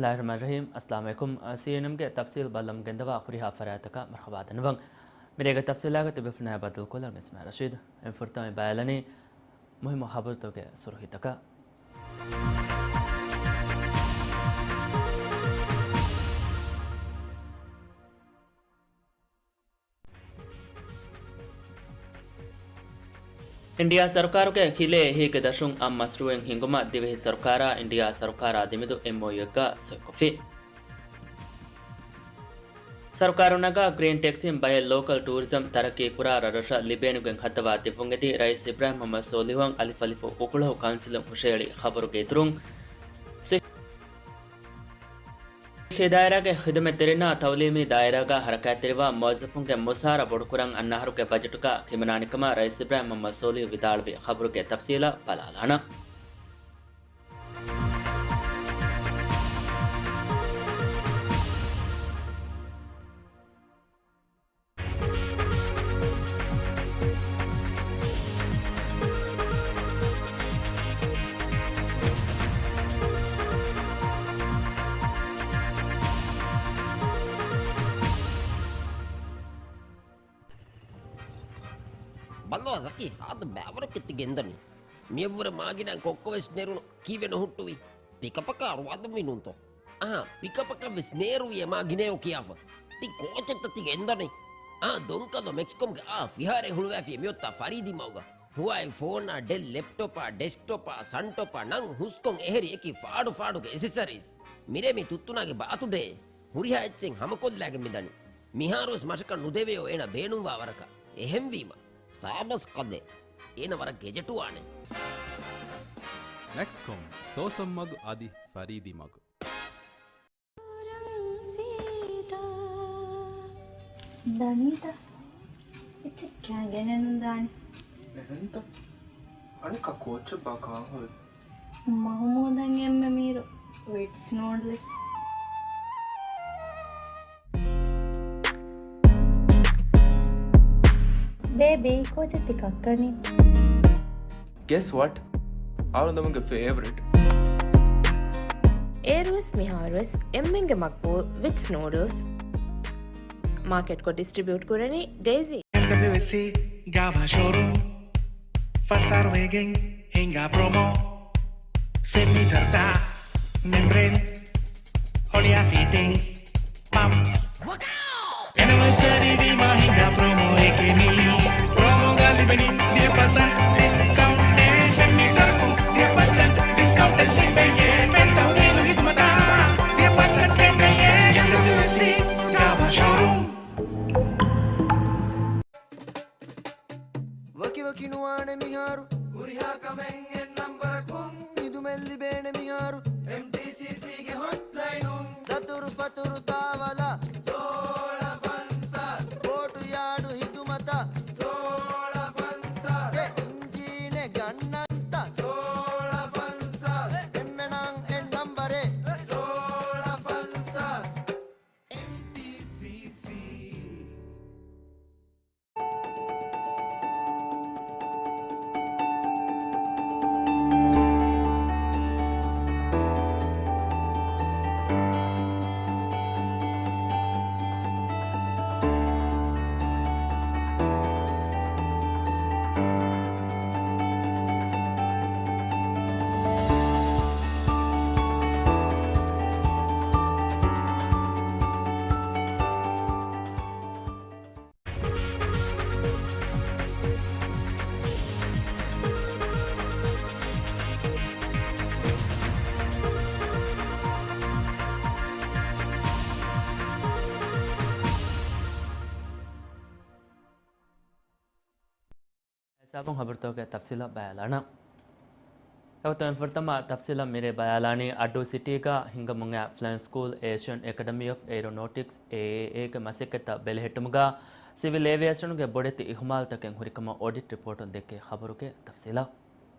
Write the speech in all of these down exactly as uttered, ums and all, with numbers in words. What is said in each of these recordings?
ބިސްމިއްލާހިއްރަޙްމާނިއްރަޙީމް. އައްސަލާމު ޢަލައިކުމް. ސީއެންއެމްގެ ތަފްސީލް ބައްލަމުން ގެންދަވާ ހުރިހާ ފަރާތްތަކަށް މަރުޙަބާ ދަންނަވަން. މިރޭގެ ތަފްސީލާގަ ތިބޭފުޅުންނާ ބައްދަލުކޮށްލަން އިސްމާ ރަޝީދު. އެންމެ ފުރަތަމަ ބަޔާނީ މުހިއްމު ޚަބަރުތަކުގެ ސުރުޚީތަކަށް. އިންޑިއާ ސަރުކާރުގެ ހިލޭ އެހީގެ ދަށުން އަށް މަޝްރޫއެއް ހިންގުމަށް ދިވެހި ސަރުކާރާ އިންޑިއާ ސަރުކާރާ ދެމެދު އެމްއޯޔޫއެއްގަ ސޮއިކޮށްފި. ސަރުކާރު ނަގާ ގްރީން ޓެކްސީން ބައެއް ލޯކަލް ޓޫރިޒަމް ތަރައްޤީކުރާ ރަށްރަށަށް ލިބޭނެގޮތް ހައްދަވާ ދެއްވުން އެދި ރައީސް އިބްރާހިމް މުޙައްމަދު ޞޯލިޙުއަށް އަލިފު އަލިފު އުކުޅަހު ކައުންސިލުން ހުށަހެޅި ޚަބަރުގެ އިތުރުން، ސި އެ ދާއިރާގެ ޚިދުމަތްތެރިންނާ ތައުލީމީ ދާއިރާގަ ހަރަކާތްތެރިވާ މުވައްޒަފުންގެ މުސާރަ ބޮޑުކުރަން އަންނަ އަހަރުގެ ބަޖެޓުގަ ހިމަނާނެ ކަމަށް ރައީސް އިބްރާހިމް މުޙައްމަދު ޞޯލިޙު ވިދާޅުވި ޚަބަރުގެ ތަފްސީލަށް ބަލާލާނަން. ބައްލަވާ ޒަކީ، ހާދަ ބައިވަރަކަށް ތި ގެންދަނީ. މިއަށްވުރެ މާގިނަ ކޮއްކޮވެސް ނެރުނު ކީއްވެ ނުހުއްޓުވީ؟ ޕިކަޕަކާ ރުވާދުންވީ ނޫންތޯ؟ އާ، ޕިކަޕަކަށް ވެސް ނޭރުވިޔޭ މާ ގިނައޯ ކިޔާފަ. ތި ކޯޗެއްތަ ތި ގެންދަނީ؟ އާ، ދޮންކަލޯ މެކްސްކޮމްގެ އާ ފިހާރައެއް ހުޅުވާފިޔޭ މިއޮތާ ފަރީދީ މަގުގަ. ހުވާއި ފޯނާ، ޑެލް ލެޕްޓޮޕާ، ޑެސްކްޓޮޕާ، ސަންޓޮޕާ ނަން ހުސްކޮށް އެހެރި އެކި ފާޑު ފާޑުގެ އެސެސަރީސް. މިރޭ މި ތުއްތުނާގެ ބާތުޑޭ. ހުރިހާ އެއްޗެއް ހަމަކޮށްލާގެން މިދަނީ. މިހާރުވެސް މަށަކަށް ނުދެވެޔޯ އޭނަ ބޭނުންވާ ވަރަކަށް. އެހެންވީމަ، ސާބަސް ކަލޭ. އޭނަ ވަރަށް ގެޖެޓުވާނެ. މެކްސްކޮމް، ސޯސަން މަގު އަދި ފަރީދީ މަގު. ދަނީތަ؟ އެއްޗެއް ކާ ގެނެއް ނުދާނެ. އެހެންތަ؟ އަނެއްކާ ކޯޗެއްބާ ކާން ހޮވޭ؟ މަހުމޫދަށް އެންމެ މީރު ވިޓްސް ނޫޑްލްސް. ބޭބީ، ކޯޗެއް ތި ކައްކަނީ؟ Guess what? އަޅުގަނޑުމެންގެ ފޭވަރިޓް. އޭރުވެސް މިހާރުވެސް އެންމެންގެ މަގްބޫލް ވިޓްސް ނޫޑްލްސް. މާކެޓްކޮށް ޑިސްޓްރިބިއުޓް ކުރަނީ ޑޭޒީ. އެމްޑަބްލިއުއެސްސީ ގާވާ ޝޯރޫމް. ފަސް އަހަރު ވެގެން ހިނގާ ޕްރޮމޯ. ފެން މީޓަރުތައް، މެމްބްރޭން، ހޮޅިއާ ފިޓިންގްސް، ޕަމްޕްސް. އެނިވަރސަރީ ވީމާ ހިނގާ ޕްރޮމޯއެކޭ މީ. ޕްރޮމޯގަ ލިބެނީ ދިހަ ޕަސެންޓް ޑިސްކައުންޓެއް. ފެން މީޓަރަކުން ދިހަ ޕަސެންޓް ޑިސްކައުންޓެއް ލިބެޔޭ. ފެން ތަހުލީލު ހިދުމަތާ ދިހަ ޕަސެންޓް ކެނޑެޔޭ. އެމްޑަބްލިއުއެސްސީ ގާވާ ޝޯރޫމް. ވަކިވަކި ނުވާނެ މިހާރު ހުރިހާ ކަމެއް އެއް ނަންބަރަކުން. ހިދުމަތް ލިބޭނެ މިހާރު އެމްޓީސީސީގެ ހޮޓްލައިނުން. ދަތުރު ފަތުރު ތާވަލާ ސޯޅަ ފަންސާސް. ބޯޓު ޔާޑު ހިދުމަތަށް ސޯޅަ ފަންސާސް. އެ އިންޖީނެއް ގަންނަންތަ ސޯޅަ ފަންސާސް. އެންމެނަށް އެއް ނަންބަރެއް ސޯޅަ ފަންސާސް. އެމްޓީސީސީ. ހިސާބުން ޚަބަރުތަކުގެ ތަފްސީލަށް ބަޔާލާނަން. އެގޮތުން ފުރަތަމަ ތަފްސީލަށް މިރޭ ބަޔާލާނީ އައްޑޫ ސިޓީގަ ހިނގަމުންއައި ފްލައިން ސްކޫލް އޭޝިއަން އެކަޑަމީ އޮފް އެއިރޯނޯޓިކްސް، އޭއޭއޭގެ މަސައްކަތްތައް ބެލެހެއްޓުމުގަ ސިވިލް އޭވިއޭޝަނުގެ ބޮޑެތި އިހުމާލުތަކެއް ހުރިކަމަށް އޮޑިޓް ރިޕޯޓުން ދެއްކި ޚަބަރުގެ ތަފްސީލަށް.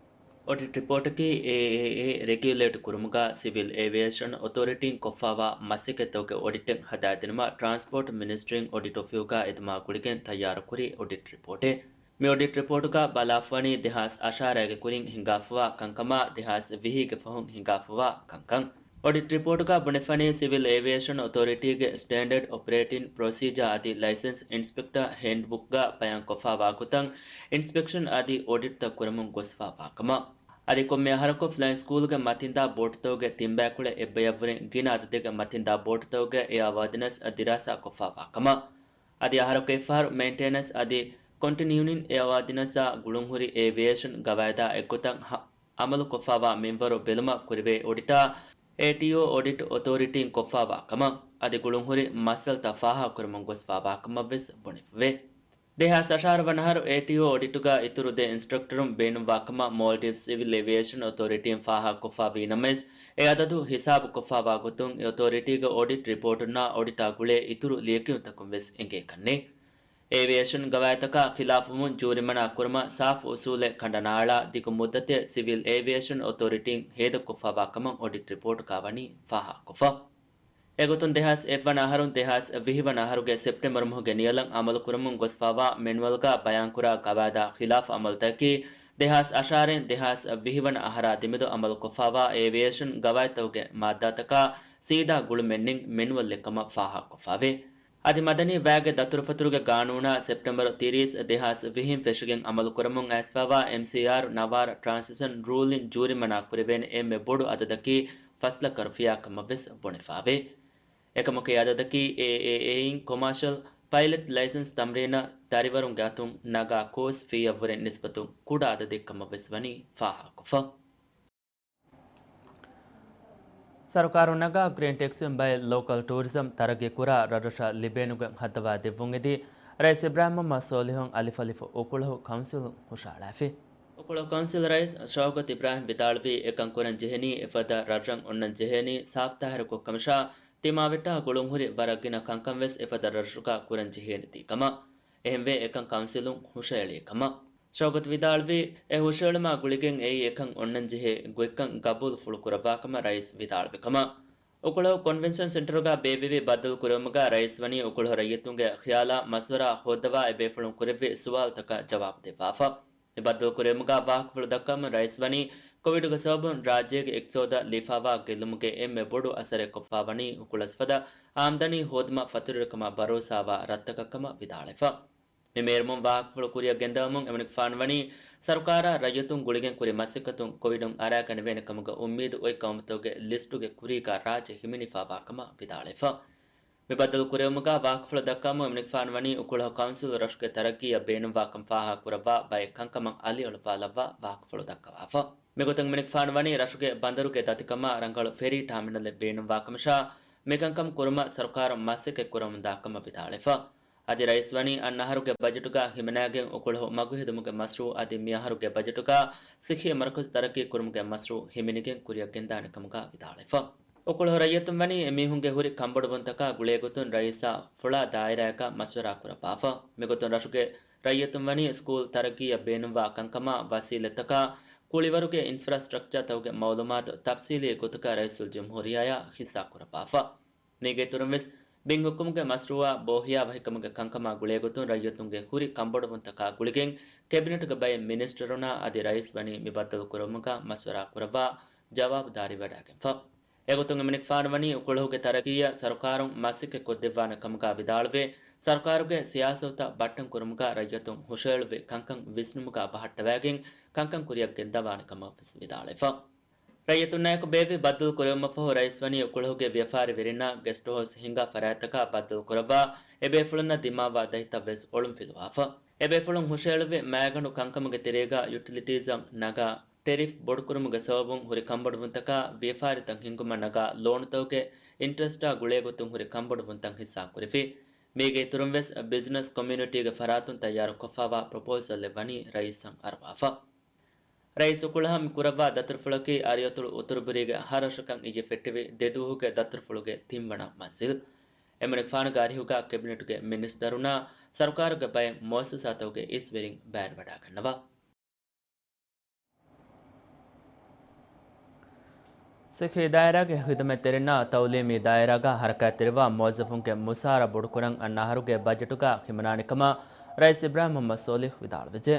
އޮޑިޓް ރިޕޯޓަކީ އޭއޭއޭ ރެގިއުލޭޓް ކުރުމުގަ ސިވިލް އޭވިއޭޝަން އޮތޯރިޓީން ކޮށްފައިވާ މަސައްކަތްތަކުގެ އޮޑިޓެއް ހަދާދިނުމަށް ޓްރާންސްޕޯޓް މިނިސްޓްރީން އޮޑިޓް އޮފީހުގަ އެދުމާ ގުޅިގެން ތައްޔާރުކުރި އޮޑިޓް ރިޕޯޓެއް. މި އޮޑިޓް ރިޕޯޓުގަ ބަލާފަވަނީ ދެހާސް އަށާރައިގެ ކުރިން ހިނގާފަވާ ކަންކަމާ ދެހާސް ވިހިގެ ފަހުން ހިނގާފަވާ ކަންކަން. އޮޑިޓް ރިޕޯޓުގަ ބުނެފަނީ، ސިވިލް އޭވިއޭޝަން އޮތޯރިޓީގެ ސްޓޭންޑަޑް އޮޕަރޭޓިން ޕްރޮސީޖާ އަދި ލައިސެންސް އިންސްޕެކްޓަ ހޭންޑްބުކްގަ ބަޔާންކޮށްފާވާ ގޮތަށް، އިންސްޕެކްޝަން އަދި އޮޑިޓްތައް ކުރަމުން ގޮސްފާވާ ކަމަށް. އަދި ކޮންމެ އަހަރަކު ފްލައިން ސްކޫލްގެ މަތިންދާ ބޯޓުތަކުގެ ތިން ބަޔަކުޅެ އެއްބަޔަށްވުރެ ގިނަ އަދަދެއްގެ މަތިންދާ ބޯޓުތަކުގެ އެއާވާދިނަސް ދިރާސާ ކޮށްފާވާ ކަމަށް. އަދި އަހަރަކު އެއްފަހަރު މެއިންޓެނަންސް އަދި ކޮންޓިނިއުނިން އެއާވާދިނަސްއާ ގުޅުންހުރި އޭވިއޭޝަން ގަވާއިދާ އެއްގޮތަށް ހަ-، އަމަލުކޮށްފާވާ މިންވަރު ބެލުމަށް ކުރެވޭ އޮޑިޓާ އޭޓީއޯ އޮޑިޓް އޮތޯރިޓީން ކޮށްފާވާ ކަމަށް، އަދި ގުޅުންހުރި މައްސަލަތައް ފާހަގަކުރަމުން ގޮސްފާވާ ކަމަށްވެސް ބުނެފަވޭ. ދެހާސް އަށާރަ ވަނަ އަހަރު އޭޓީއޯ އޮޑިޓުގަ އިތުރު ދެ އިންސްޓްރަކްޓަރުން ބޭނުންވާ ކަމަށް މޯލްޑިވްސް ސިވިލް އޭވިއޭޝަން އޮތޯރިޓީން ފާހަގަކޮށްފާވީ ނަމަވެސް، އެ އަދަދު ހިސާބުކޮށްފާވާ ގޮތުން އެ އޮތޯރިޓީގެ އޮޑިޓް ރިޕޯޓުންނާ އޮޑިޓާ ގުޅޭ އިތުރު ލިޔެކިޔުންތަކުން ވެސް އެނގޭކަށްނެތް. އޭވިއޭޝަން ގަވާއިދުތަކާ ޚިލާފުވުން ޖޫރިމަނާ ކުރުމަށް ސާފު އުސޫލެއް ކަނޑަނާޅާ ދިގު މުއްދަތެއް ސިވިލް އޭވިއޭޝަން އޮތޯރިޓީން ހޭދަކޮށްފާވާ ކަމަށް އޮޑިޓް ރިޕޯޓުގަ ވަނީ ފާހަގަކޮށްފަ. އެގޮތުން ދެހާސް އެއްވަނަ އަހަރުން ދެހާސް ވިހި ވަނަ އަހަރުގެ ސެޕްޓެމްބަރު މަހުގެ ނިޔަލަށް އަމަލުކުރަމުން ގޮސްފާވާ މެނުއަލްގަ ބަޔާންކުރާ ގަވާއިދާ ޚިލާފު އަމަލުތަކަކީ ދެހާސް އަށާރެން ދެހާސް ވިހި ވަނަ އަހަރާ ދެމެދު އަމަލުކޮށްފާވާ އޭވިއޭޝަން ގަވާއިދުތަކުގެ މާއްދާތަކާ ސީދާ ގުޅުމެއް ނެތް މެނުއަލްއެއްކަމަށް ފާހަގަކޮށްފާވޭ. އަދި މަދަނީ ވައިގެ ދަތުރުފަތުރުގެ ގާނޫނާ ސެޕްޓެމްބަރު ތިރީސް ދެހާސް ވިހިން ފެށިގެން އަމަލުކުރަމުން އައިސްފާވާ އެމްސީއާރު ނަވާރަ ޓްރާންސިޝަން ރޫލިން ޖޫރިމަނާ ކުރެވޭނެ އެންމެ ބޮޑު އަދަދަކީ ފަސްލަކަށް ރުފިޔާ ކަމަށްވެސް ބުނެފާވޭ. އެކަމަކު އެ އަދަދަކީ އޭއޭއޭއިން ކޮމާޝަލް ޕައިލެޓް ލައިސަންސް ތަމްރީނަށް ދަރިވަރުންގެ އަތުން ނަގާ ކޯސް ފީއަށްވުރެ ނިސްބަތުން ކުޑަ އަދަދެއްކަމަށްވެސް ވަނީ ފާހަގަކޮށްފަ. ސަރުކާރުން ނަގާ ގްރީން ޓެކްސްއިން ބައެއް ލޯކަލް ޓޫރިޒަމް ތަރައްގީކުރާ ރަށްރަށަށް ލިބޭނެގޮތް ހައްދަވާ ދެއްވުން އެދި ރައީސް އިބްރާހިމް މުހައްމަދު ސޯލިހު އަލިފަލިފު އުކުޅަހު ކައުންސިލުން ހުށަހަޅާފި. އުކުޅަހު ކައުންސިލް ރައީސް ޝައުކަތް އިބްރާހިމް ވިދާޅުވީ، އެކަން ކުރަން ޖެހެނީ އެފަދަ ރަށްރަށް އޮންނަން ޖެހޭނީ ސާފުތާހިރުކޮށް ކަމަށާ، ތިމާވެއްޓާ ގުޅުންހުރި ވަރަށް ގިނަ ކަންކަންވެސް އެފަދަ ރަށްރަށުގަ ކުރަން ޖެހޭނެތީ ކަމަށް. އެހެންވެ، އެކަން ކައުންސިލުން ހުށައެޅި ކަމަށް. ޝައުކަތް ވިދާޅުވީ، އެ ހުށައެޅުމާ ގުޅިގެން އެއީ އެކަން އޮންނަންޖެހޭ ގޮތްކަން ގަބޫލުފުޅު ކުރައްވާކަމަށް ރައީސް ވިދާޅުވި ކަމަށް. އުކުޅަހު ކޮންވެންޝަން ސެންޓަރުގަ ބޭއްވެވި ބައްދަލު ކުރެވުމުގަ ރައީސް ވަނީ އުކުޅަހު ރައްޔިތުންގެ ޚިޔާލާ މަޝްވަރާ ހޯއްދަވާ އެބޭފުޅުން ކުރެއްވި ސުވާލުތަކަށް ޖަވާބު ދެއްވާފަ. މި ބައްދަލު ކުރެވުމުގަ ވާހަކަފުޅު ދައްކަމުން ރައީސް ވަނީ، ކޮވިޑުގެ ސަބަބުން ރާއްޖޭގެ އިޤްތިޞާދަށް ލިބިފާވާ ގެއްލުމުގެ އެންމެ ބޮޑު އަސަރެއް ކޮށްފާވަނީ އުކުޅަސްފަދަ އާމްދަނީ ހޯދުމަށް ފަތުރިރަކަމާ ބަރޯސާވާ ރަށްތަކަށްކަމަށް ވިދާޅުވެފަ. މި މޭރުމުން ވާހަކަފުޅު ކުރިއަށް ގެންދަވަމުން އެމަނިކުފާނު ވަނީ، ސަރުކާރާ ރައްޔިތުން ގުޅިގެން ކުރި މަސައްކަތުން ކޮވިޑުން އަރާގަނެވޭނެ ކަމުގެ އުއްމީދު އޮތް ގައުމުތަކުގެ ލިސްޓުގެ ކުރީގަ ރާއްޖެ ހިމެނިފާވާ ކަމަށް ވިދާޅުވެފަ. މި ބައްދަލު ކުރެވުމުގަ ވާހަކަފުޅު ދައްކަމުން އެމަނިކުފާނު ވަނީ އުކުޅަހު ކައުންސިލު ރަށުގެ ތަރައްގީއަށް ބޭނުންވާ ކަން ފާހަގަ ކުރައްވާ ބައެއް ކަންކަމަށް އަލިއަޅުއްވާލައްވާ ވާހަކަފުޅު ދައްކަވާފަ. މިގޮތުން އެމަނިކުފާނު ވަނީ ރަށުގެ ބަނދަރުގެ ދަތިކަމާ ރަނގަޅު ފެރީ ޓާމިނަލެއް ބޭނުންވާ ކަމަށާ، މިކަންކަން ކުރުމަށް ސަރުކާރުން މަސައްކަތް ކުރަމުންދާ ކަމަށް ވިދާޅުވެފަ. އަދި ރައީސް ވަނީ އަންނަ އަހަރުގެ ބަޖެޓުގަ ހިމަނާގެން އުކުޅަހު މަގުހެދުމުގެ މަޝްރޫއު އަދި މިއަހަރުގެ ބަޖެޓުގަ ޞިއްޙީ މަރުކަޒު ތަރައްގީ ކުރުމުގެ މަޝްރޫއު ހިމެނިގެން ކުރިއަށް ގެންދާނެ ކަމުގަ ވިދާޅުވެފަ. އުކުޅަހު ރައްޔިތުން ވަނީ އެމީހުންގެ ހުރި ކަންބޮޑުވުންތަކާ ގުޅޭގޮތުން ރައީސާ ފުޅާ ދާއިރާއަކާ މަޝްވަރާ ކުރައްވާފަ. މިގޮތުން ރަށުގެ ރައްޔިތުން ވަނީ ސްކޫލް ތަރައްގީއަށް ބޭނުންވާ ކަންކަމާ ވަސީލަތްތަކާ ކުޅިވަރުގެ އިންފްރާސްޓްރަކްޗާތަކުގެ މައުލޫމާތު ތަފްސީލީ ގޮތުގަ ރައީސުލްޖުމްހޫރިއްޔާއަށް ހިއްސާ ކުރައްވާފަ. މީގެ އިތުރުންވެސް ބިން ހުއްކުމުގެ މަޝްރޫއާ ބޯހިޔާވަހިކަމުގެ ކަންކަމާ ގުޅޭގޮތުން ރައްޔިތުންގެ ހުރި ކަންބޮޑުވުންތަކާ ގުޅިގެން ކެބިނެޓުގެ ބައެއް މިނިސްޓަރުންނާ އަދި ރައީސް ވަނީ މި ބައްދަލު ކުރުމުގަ މަޝްވަރާ ކުރައްވާ ޖަވާބުދާރީވެވަޑައިގެންފަ. އެގޮތުން އެމަނިކުފާނު ވަނީ އުކުޅަހުގެ ތަރައްގީއަށް ސަރުކާރުން މަސައްކަތް ކޮށްދެއްވާނެ ކަމުގަ ވިދާޅުވެ، ސަރުކާރުގެ ސިޔާސަތުތައް ބައްޓަން ކުރުމުގަ ރައްޔިތުން ހުށައެޅުއްވި ކަންކަން ވިސްނުމުގަ ބަހައްޓަވައިގެން ކަންކަން ކުރިއަށް ގެންދަވާނެ ކަމަށް ވެސް ވިދާޅުވެފަ. ރައްޔިތުންނާއެކު ބޭއްވި ބައްދަލު ކުރެވުމަށްފަހު ރައީސް ވަނީ އުކުޅަހުގެ ވިޔަފާރިވެރިންނަށް ގެސްޓް ހައުސް ހިންގާ ފަރާތްތަކާ ބައްދަލު ކުރައްވާ އެބޭފުޅުންނަށް ދިމާވާ ދަތިތައް ވެސް އޮޅުންފިލުވާފަ. އެބޭފުޅުން ހުށައެޅުއްވި މައިގަނޑު ކަންކަމުގެ ތެރޭގަ ޔުޓިލިޓީޒަށް ނަގާ ޓެރިފް ބޮޑުކުރުމުގެ ސަބަބުން ހުރި ކަންބޮޑުވުންތަކާ ވިޔަފާރިތައް ހިންގުމަށް ނަގާ ލޯނުތަކުގެ އިންޓްރެސްޓާ ގުޅޭގޮތުން ހުރި ކަންބޮޑުވުންތައް ހިއްސާ ކުރެފި. މީގެ އިތުރުން ވެސް ބިޒްނަސް ކޮމިއުނިޓީގެ ފަރާތުން ތައްޔާރު ކޮށްފާވާ ޕްރޮޕޯސަލްއެއް ވަނީ ރައީސަށް އަރުވާފަ. ރައީސް އުކުޅަހަށް މި ކުރައްވާ ދަތުރުފުޅަކީ އަރިއަތޮޅު އުތުރުބުރީގެ ހަ ރަށަކަށް އިއްޔެ ފެއްޓެވި ދެ ދުވަހުގެ ދަތުރުފުޅުގެ ތިންވަނަ މަންޒިލް. އެމަނިކުފާނުގެ އަރިހުގަ ކެބިނެޓުގެ މިނިސްޓަރުންނާ ސަރުކާރުގެ ބައެއް މުއައްސަސާތަކުގެ އިސްވެރިން ބައިވެވަޑައިގަންނަވާ. ސިއްހީ ދާއިރާގެ ޚިދުމަތްތެރިންނާ ތައުލީމީ ދާއިރާގަ ހަރަކާތްތެރިވާ މުވައްޒަފުންގެ މުސާރަ ބޮޑުކުރަން އަންނަ އަހަރުގެ ބަޖެޓުގަ ހިމަނާނެ ކަމަށް ރައީސް އިބްރާހިމް މުހައްމަދު ސޯލިހް ވިދާޅުވެއްޖެ.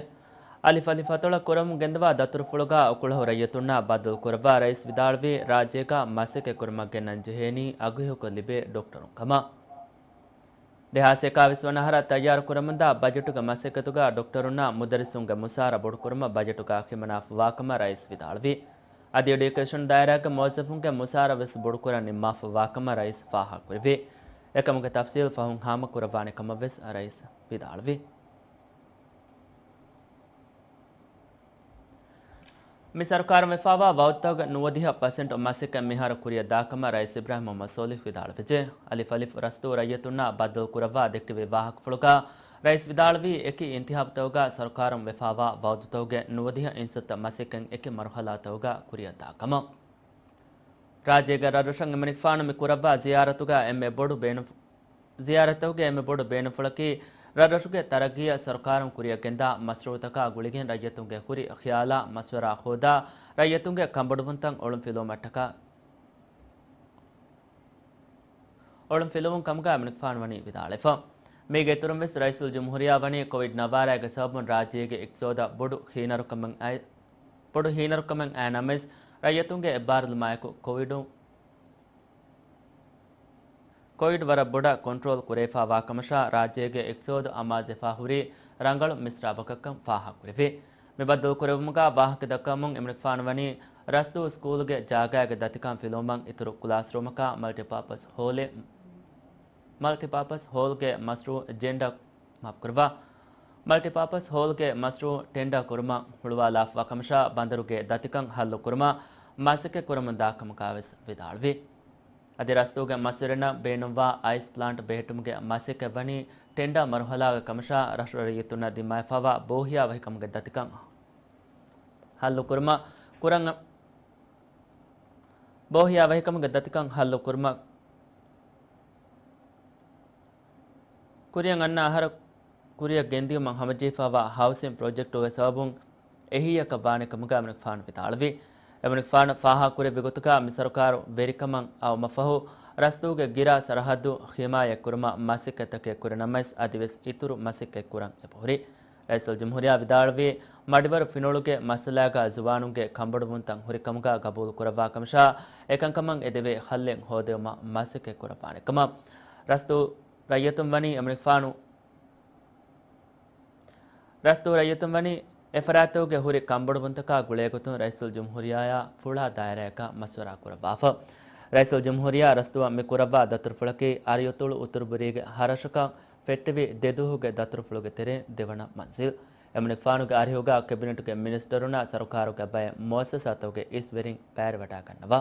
އަލިފް އަލިފް އަތޮޅަށް ކުރަމުން ގެންދަވާ ދަތުރުފުޅުގަ އުކުޅަހު ރައްޔިތުންނާ ބައްދަލު ކުރައްވާ ރައީސް ވިދާޅުވީ، ރާއްޖޭގަ މަސައްކަތް ކުރުމަށް ގެންނަން ޖެހޭނީ އަގުހެޔޮކޮށް ލިބޭ ޑޮކްޓަރުން ކަމަށް. ދެހާސް އެކާވީސް ވަނަ އަހަރަށް ތައްޔާރު ކުރަމުންދާ ބަޖެޓުގެ މަސައްކަތުގަ ޑޮކްޓަރުންނާ މުދައްރިސުންގެ މުސާރަ ބޮޑުކުރުމަށް ބަޖެޓުގަ ހިމަނާފަވާކަމަށް ރައީސް ވިދާޅުވި. އަދި އެޑިއުކޭޝަން ދާއިރާގެ މުވައްޒަފުންގެ މުސާރަ ވެސް ބޮޑުކުރަން ނިންމާފަވާކަމަށް ރައީސް ފާހަގަކުރެއްވި. އެކަމުގެ ތަފްސީލް ފަހުން ހާމަކުރައްވާނެ ކަމަށް ވެސް ރައީސް ވިދާޅުވި. މި ސަރުކާރުން ވެފާވާ ވައުދުތަކުގެ ނުވަދިހަ ޕަސެންޓް މަސައްކަތް މިހާރު ކުރިއަށް ދާކަމަށް ރައީސް އިބްރާހިމް މުހައްމަދު ސޯލިހު ވިދާޅުވެއްޖެ. އަލިފް އަލިފް ރަސްދޫ ރައްޔިތުންނާ ބައްދަލު ކުރައްވާ ދެއްކެވި ވާހަކަފުޅުގަ ރައީސް ވިދާޅުވީ، އެކި އިންތިހާބުތަކުގަ ސަރުކާރުން ވެފާވާ ވައުދުތަކުގެ ނުވަދިހަ އިންސައްތަ މަސައްކަތް އެކި މަރުހަލާތަކުގަ ކުރިއަށް ދާކަމަށް. ރާއްޖޭގެ ރަށްރަށަށް އެމަނިކުފާނު މި ކުރައްވާ ޒިޔާރަތުގަ އެންމެ ބޮޑު ބޭނު-، ޒިޔާރަތުގެ އެންމެ ބޮޑު ބޭނުންފުޅަކީ، ރަށްރަށުގެ ތަރައްގީއަށް ސަރުކާރުން ކުރިއަށް ގެންދާ މަޝްރޫއުތަކާ ގުޅިގެން ރައްޔިތުންގެ ހުރި ޚިޔާލާ މަޝްވަރާ ހޯދާ، ރައްޔިތުންގެ ކަންބޮޑުވުންތައް އޮޅުން ފިލުވުމަށްޓަކާ، އޮޅުން ފިލުވުން ކަމުގަ އެމަނިކުފާނު ވަނީ ވިދާޅުވެފަ. މީގެ އިތުރުން ވެސް ރައީސުލްޖުމްހޫރިއްޔާ ވަނީ ކޮވިޑް ނައްވާރައިގެ ސަބަބުން ރާއްޖޭގެ އިޤްތިޞާދަށް ބޮޑު ހީނަރުކަމެއް އައި-، ބޮޑު ހީނަރުކަމެއް އައި ނަމަވެސް، ރައްޔިތުންގެ އެއްބާރުލުމާއެކު ކޮވިޑު ކޮވިޑް ވަރަށް ބޮޑަށް ކޮންޓްރޯލް ކުރެވިފައިވާ ކަމަށާ، ރާއްޖޭގެ އިޤްތިޞާދު އަމާޒުވެފަ ހުރީ ރަނގަޅު މިސްރާބަކަށްކަން ފާހަގަކުރެއްވި. މި ބައްދަލު ކުރެއްވުމުގަ ވާހަކަ ދައްކަމުން އެމަނިކުފާނު ވަނީ، ރަސްދޫ ސްކޫލްގެ ޖާގައިގެ ދަތިކަން ފިލުވުމަށް އިތުރު ކްލާސްރޫމަކާ މަލްޓިޕާޕަސް ހޯލެއް، މަލްޓިޕާޕަސް ހޯލްގެ މަޝްރޫއު ޖެންޑަ، މާފުކުރައްވާ، މަލްޓިޕާޕަސް ހޯލްގެ މަޝްރޫއު ޓެންޑާ ކުރުމަށް ހުޅުވާލާފަވާ ކަމަށާ، ބަނދަރުގެ ދަތިކަން ހައްލު ކުރުމަށް މަސައްކަތް ކުރަމުން ދާ ކަމަކާ ވެސް ވިދާޅުވި. އަދި ރަސްދޫގެ މަސްވެރިންނަށް ބޭނުންވާ އައިސް ޕްލާންޓް ބެހެއްޓުމުގެ މަސައްކަތް ވަނީ ޓެންޑާ މަރުހަލާގެ ކަމަށާ، ރަށު ރައްޔިތުންނަށް ދިންމަވެފައިވާ ބޯހިޔާވަހިކަމުގެ ދަތިކަން ހައްލު ކުރުމަށް ކުރަން، ބޯހިޔާވަހިކަމުގެ ދަތިކަން ހައްލު ކުރުމަށް ކުރިއަށް އަންނަ އަހަރަށް ކުރިއަށް ގެންދިއުމަށް ހަމަޖެހިފައިވާ ހައުސިން ޕްރޮޖެކްޓުގެ ސަބަބުން އެހީއަކަށް ވާނެ ކަމުގަ އެމަނިކުފާނު ވިދާޅުވި. އެމަނިކުފާނު ފާހަގަކުރެއްވި ގޮތުގަ މި ސަރުކާރު ވެރިކަމަށް އައުމަށްފަހު، ރަސްދޫގެ ގިރާ ސަރަހައްދު ހިމާޔަތްކުރުމަށް މަސައްކަތްތަކެއް ކުރި ނަމަވެސް، އަދިވެސް އިތުރު މަސައްކަތް ކުރަން އެބަހުރި. ރައީސުލްޖުމްހޫރިއްޔާ ވިދާޅުވީ، މަޑިވަރު ފިނޮޅުގެ މައްސަލާގަ ޒުވާނުންގެ ކަންބޮޑުވުންތައް ހުރިކަމުގަ ގަބޫލު ކުރައްވާ ކަމަށާ، އެކަންކަމަށް އެދެވޭ ހައްލެއް ހޯދެވުމަށް މަސައްކަތް ކުރައްވާނެ ކަމަށް. ރަސްދޫ ރައްޔިތުން ވަނީ އެމަނިކުފާނު، ރަސްދޫ ރައްޔިތުން ވަނީ އެފަރާތްތަކުގެ ހުރި ކަންބޮޑުވުންތަކާ ގުޅޭގޮތުން ރައީސުލްޖުމްހޫރިއްޔާއާ ފުޅާ ދާއިރާއަކާ މަޝްވަރާ ކުރައްވާފަ. ރައީސުލްޖުމްހޫރިއްޔާ ރަސްދޫއަށް މި ކުރައްވާ ދަތުރުފުޅަކީ އަރިއުތުޅު އުތުރުބުރީގެ ހަރަށަކަށް ފެއްޓެވި ދެ ދުވަހުގެ ދަތުރުފުޅުގެ ތެރެއިން ދެވަނަ މަންޒިލް. އެމަނިކުފާނުގެ އަރިހުގަ ކެބިނެޓުގެ މިނިސްޓަރުންނާ ސަރުކާރުގެ ބައެއް މުއައްސަސާތަކުގެ އިސްވެރިން ބައިވެވަޑައިގަންނަވާ.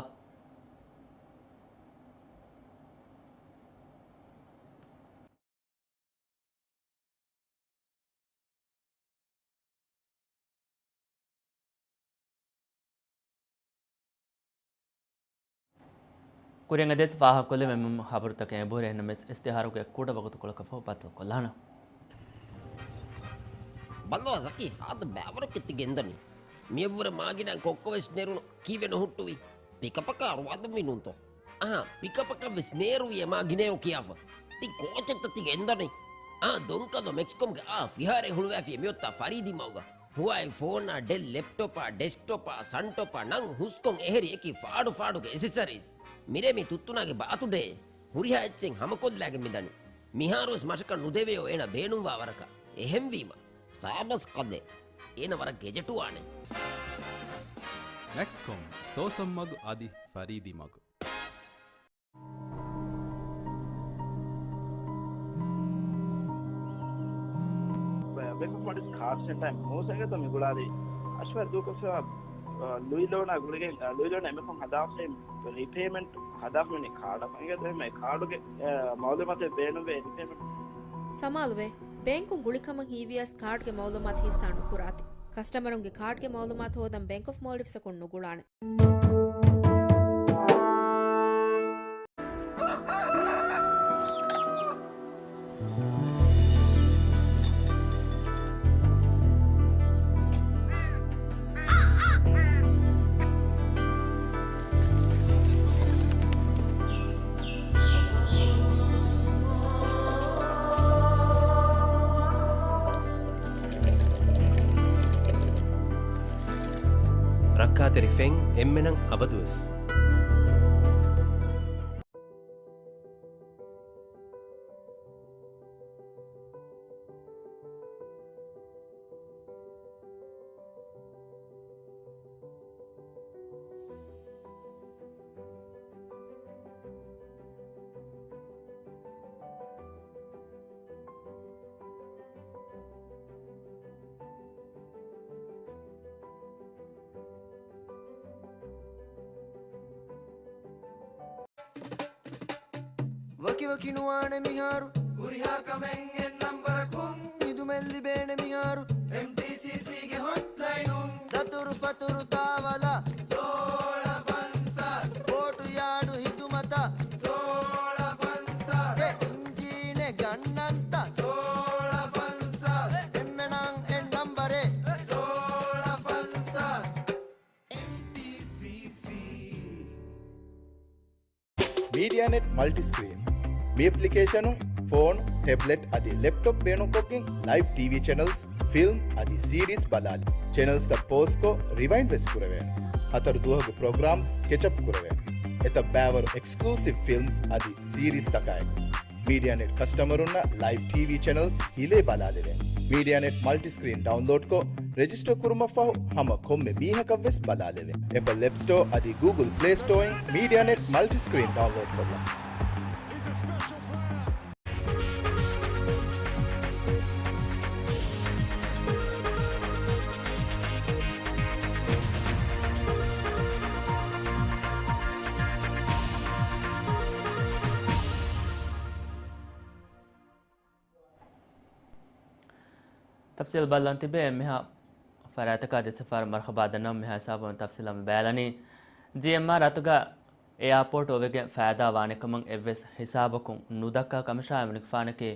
ކުރިން އެދޭސް ފާހަގަކޮށްލެވޭ މުހިންމު ޚަބަރުތަކެއް އެބަހުރޭ ނަމަވެސް، އިސްތިހާރުގެ ކުޑަ ވަގުތުކޮޅަކަށް ފަހު ބައްދަލުކޮށްލާނަން. ބައްލަވާ ޒަކީ، ހާދަ ބައިވަރަކަށް ތި ގެންދަނީ. މިއަށްވުރެ މާގިނަ ކޮއްކޮވެސް ނެރުނު ކީއްވެ ނުހުއްޓުވީ؟ ޕިކަޕަކަށް އަރުވާދަންވީ ނޫންތޯ؟ އަހާ، ޕިކަޕަކަށްވެސް ނޭރުވި އެ މާ ގިނައޯ ކިޔާފަ. ތި ކޯޗެއްތަ ތި ގެންދަނީ؟ އާ، ދޮންކަލޯ މެކްސްކޮމްގެ އާ ފިހާރައެއް ހުޅުވައިފި އެމިއޮތާ ފަރީދީ މަގުގަ. ހުވާއި ފޯނާ، ޑެލް ލެޕްޓޮޕާ، ޑެސްކްޓޮޕާ، ސަންޓޮޕާ ނަން ހުސްކޮށް އެހެރި އެކި ފާޑު ފާޑުގެ އެސެސަރީސް. މިރޭ މީ ތުއްތުނާގެ ބާތުޑޭ. ހުރިހާ އެއްޗެއް ހަމަކޮށްލާގެން މިދަނީ. މިހާރުވެސް މަށަކަށް ނުދެވެޔޯ އޭނަ ބޭނުންވާ ވަރަކަށް. އެހެންވީމަ، ސާބަސް ކަލޭ. އޭނަ ވަރަށް ގެޖެޓުވާނެ. މެކްސްކޮމް، ސޯސަން މަގު އަދި ފަރީދީ މަގު. ބޭންކް އޮފް މޯލްޑިވްސް ކާޑް ސެންޓަރ މޫސަގެތަ މި ގުޅާލީ. އަޝްވާ ދޫކޮށްފަ، އަ، ލުއި ލޯނާ ގުޅިގެން، އަ، ލުއި ލޯނާ އެމެކޮން ހަދާފައި ރީޕޭމަންޓް ހަދާފަ މިނި ކާޑަކަށް އިނގޭތޯ އެހެންމެ ކާޑުގެ، އަ، މައުލޫމާތެއް ބޭނުންވޭ ރީޕޭމަންޓް. ސަމާލުވޭ. ބޭންކުން ގުޅިކަމަށް ހީވިޔަސް ކާޑްގެ މައުލޫމާތު ހިއްސާ ނުކުރާތި. ކަސްޓަމަރުންގެ ކާޑްގެ މައުލޫމާތު ހޯދަން ބޭންކް އޮފް މޯލްޑިވްސްއަކުން ނުގުޅާނެ. ކާތެރި ފެން އެންމެނަށް އަބަދުވެސް. ވަކިވަކި ނުވާނެ މިހާރު، ހުރިހާ ކަމެއް އެއް ނަންބަރަކުން. ހިދުމަތް ލިބޭނެ މިހާރު، އެމްޓީސީސީގެ ހޮޓްލައިނުން. ދަތުރު ފަތުރު ތާވަލަށް، ސޯޅަ ފަންސާސް. ބޯޓު ޔާޑު ހިދުމަތަށް، ސޯޅަ ފަންސާސް. އެ އިންޖީނެއް ގަންނަންތަ، ސޯޅަ ފަންސާސް. އެންމެނަށް އެއް ނަންބަރެއް، ސޯޅަ ފަންސާސް. މީޑިއާނެޓް މަލްޓިސްކްރީން. މި އެޕްލިކޭޝަނުން ފޯނު، ޓެބްލެޓް އަދި ލެޕްޓޮޕް ބޭނުންކޮށްގެން ލައިވް ޓީވީ ޗެނަލްސް، ފިލްމް އަދި ސީރީސް ބަލާލި. ޗެނަލްސްތައް ޕޯޒްކޮށް ރިވައިންޑް ވެސް ކުރެވޭނެ. ހަތަރު ދުވަހުގެ ޕްރޮގްރާމްސް ކެޗަޕް ކުރެވޭނެ. އެތައް ބައިވަރު އެކްސްކްލޫސިވް ފިލްމްސް އަދި ސީރީސްތަކާއެކު. މީޑިއާނެޓް ކަސްޓަމަރުންނަށް ލައިވް ޓީވީ ޗެނަލްސް ހިލޭ ބަލާލެވޭނެ. މީޑިއާނެޓް މަލްޓިސްކްރީން ޑައުންލޯޑްކޮށް، ރެޖިސްޓަރ ކުރުމަށްފަހު ހަމަ ކޮންމެ މީހަކަށް ވެސް ބަލާލެވޭ. އެޕަލް އެޕް ސްޓޯ އަދި ގޫގުލް ޕްލޭ ސްޓޯއިން މީޑިއާނެޓް މަލްޓިސްކްރީން ޑައުންލޯޑް ކޮށްލަން. ތަފްސީލް ބައްލަން ތިބޭ އެންމެހާ ފަރާތަކާ ދެސަފާރު މަރުޙަބާ ދަންނަވަން. މިހާ ހިސާބުން ތަފްސީލަށް ބައިލަނީ. ޖީއެމްއާރް އަތުގަ އެއާޕޯޓް އޮވެގެން ފައިދާ ވާނެކަމަށް އެއްވެސް ހިސާބަކުން ނުދައްކާ ކަމަށާ އެމަނިކުފާނަކީ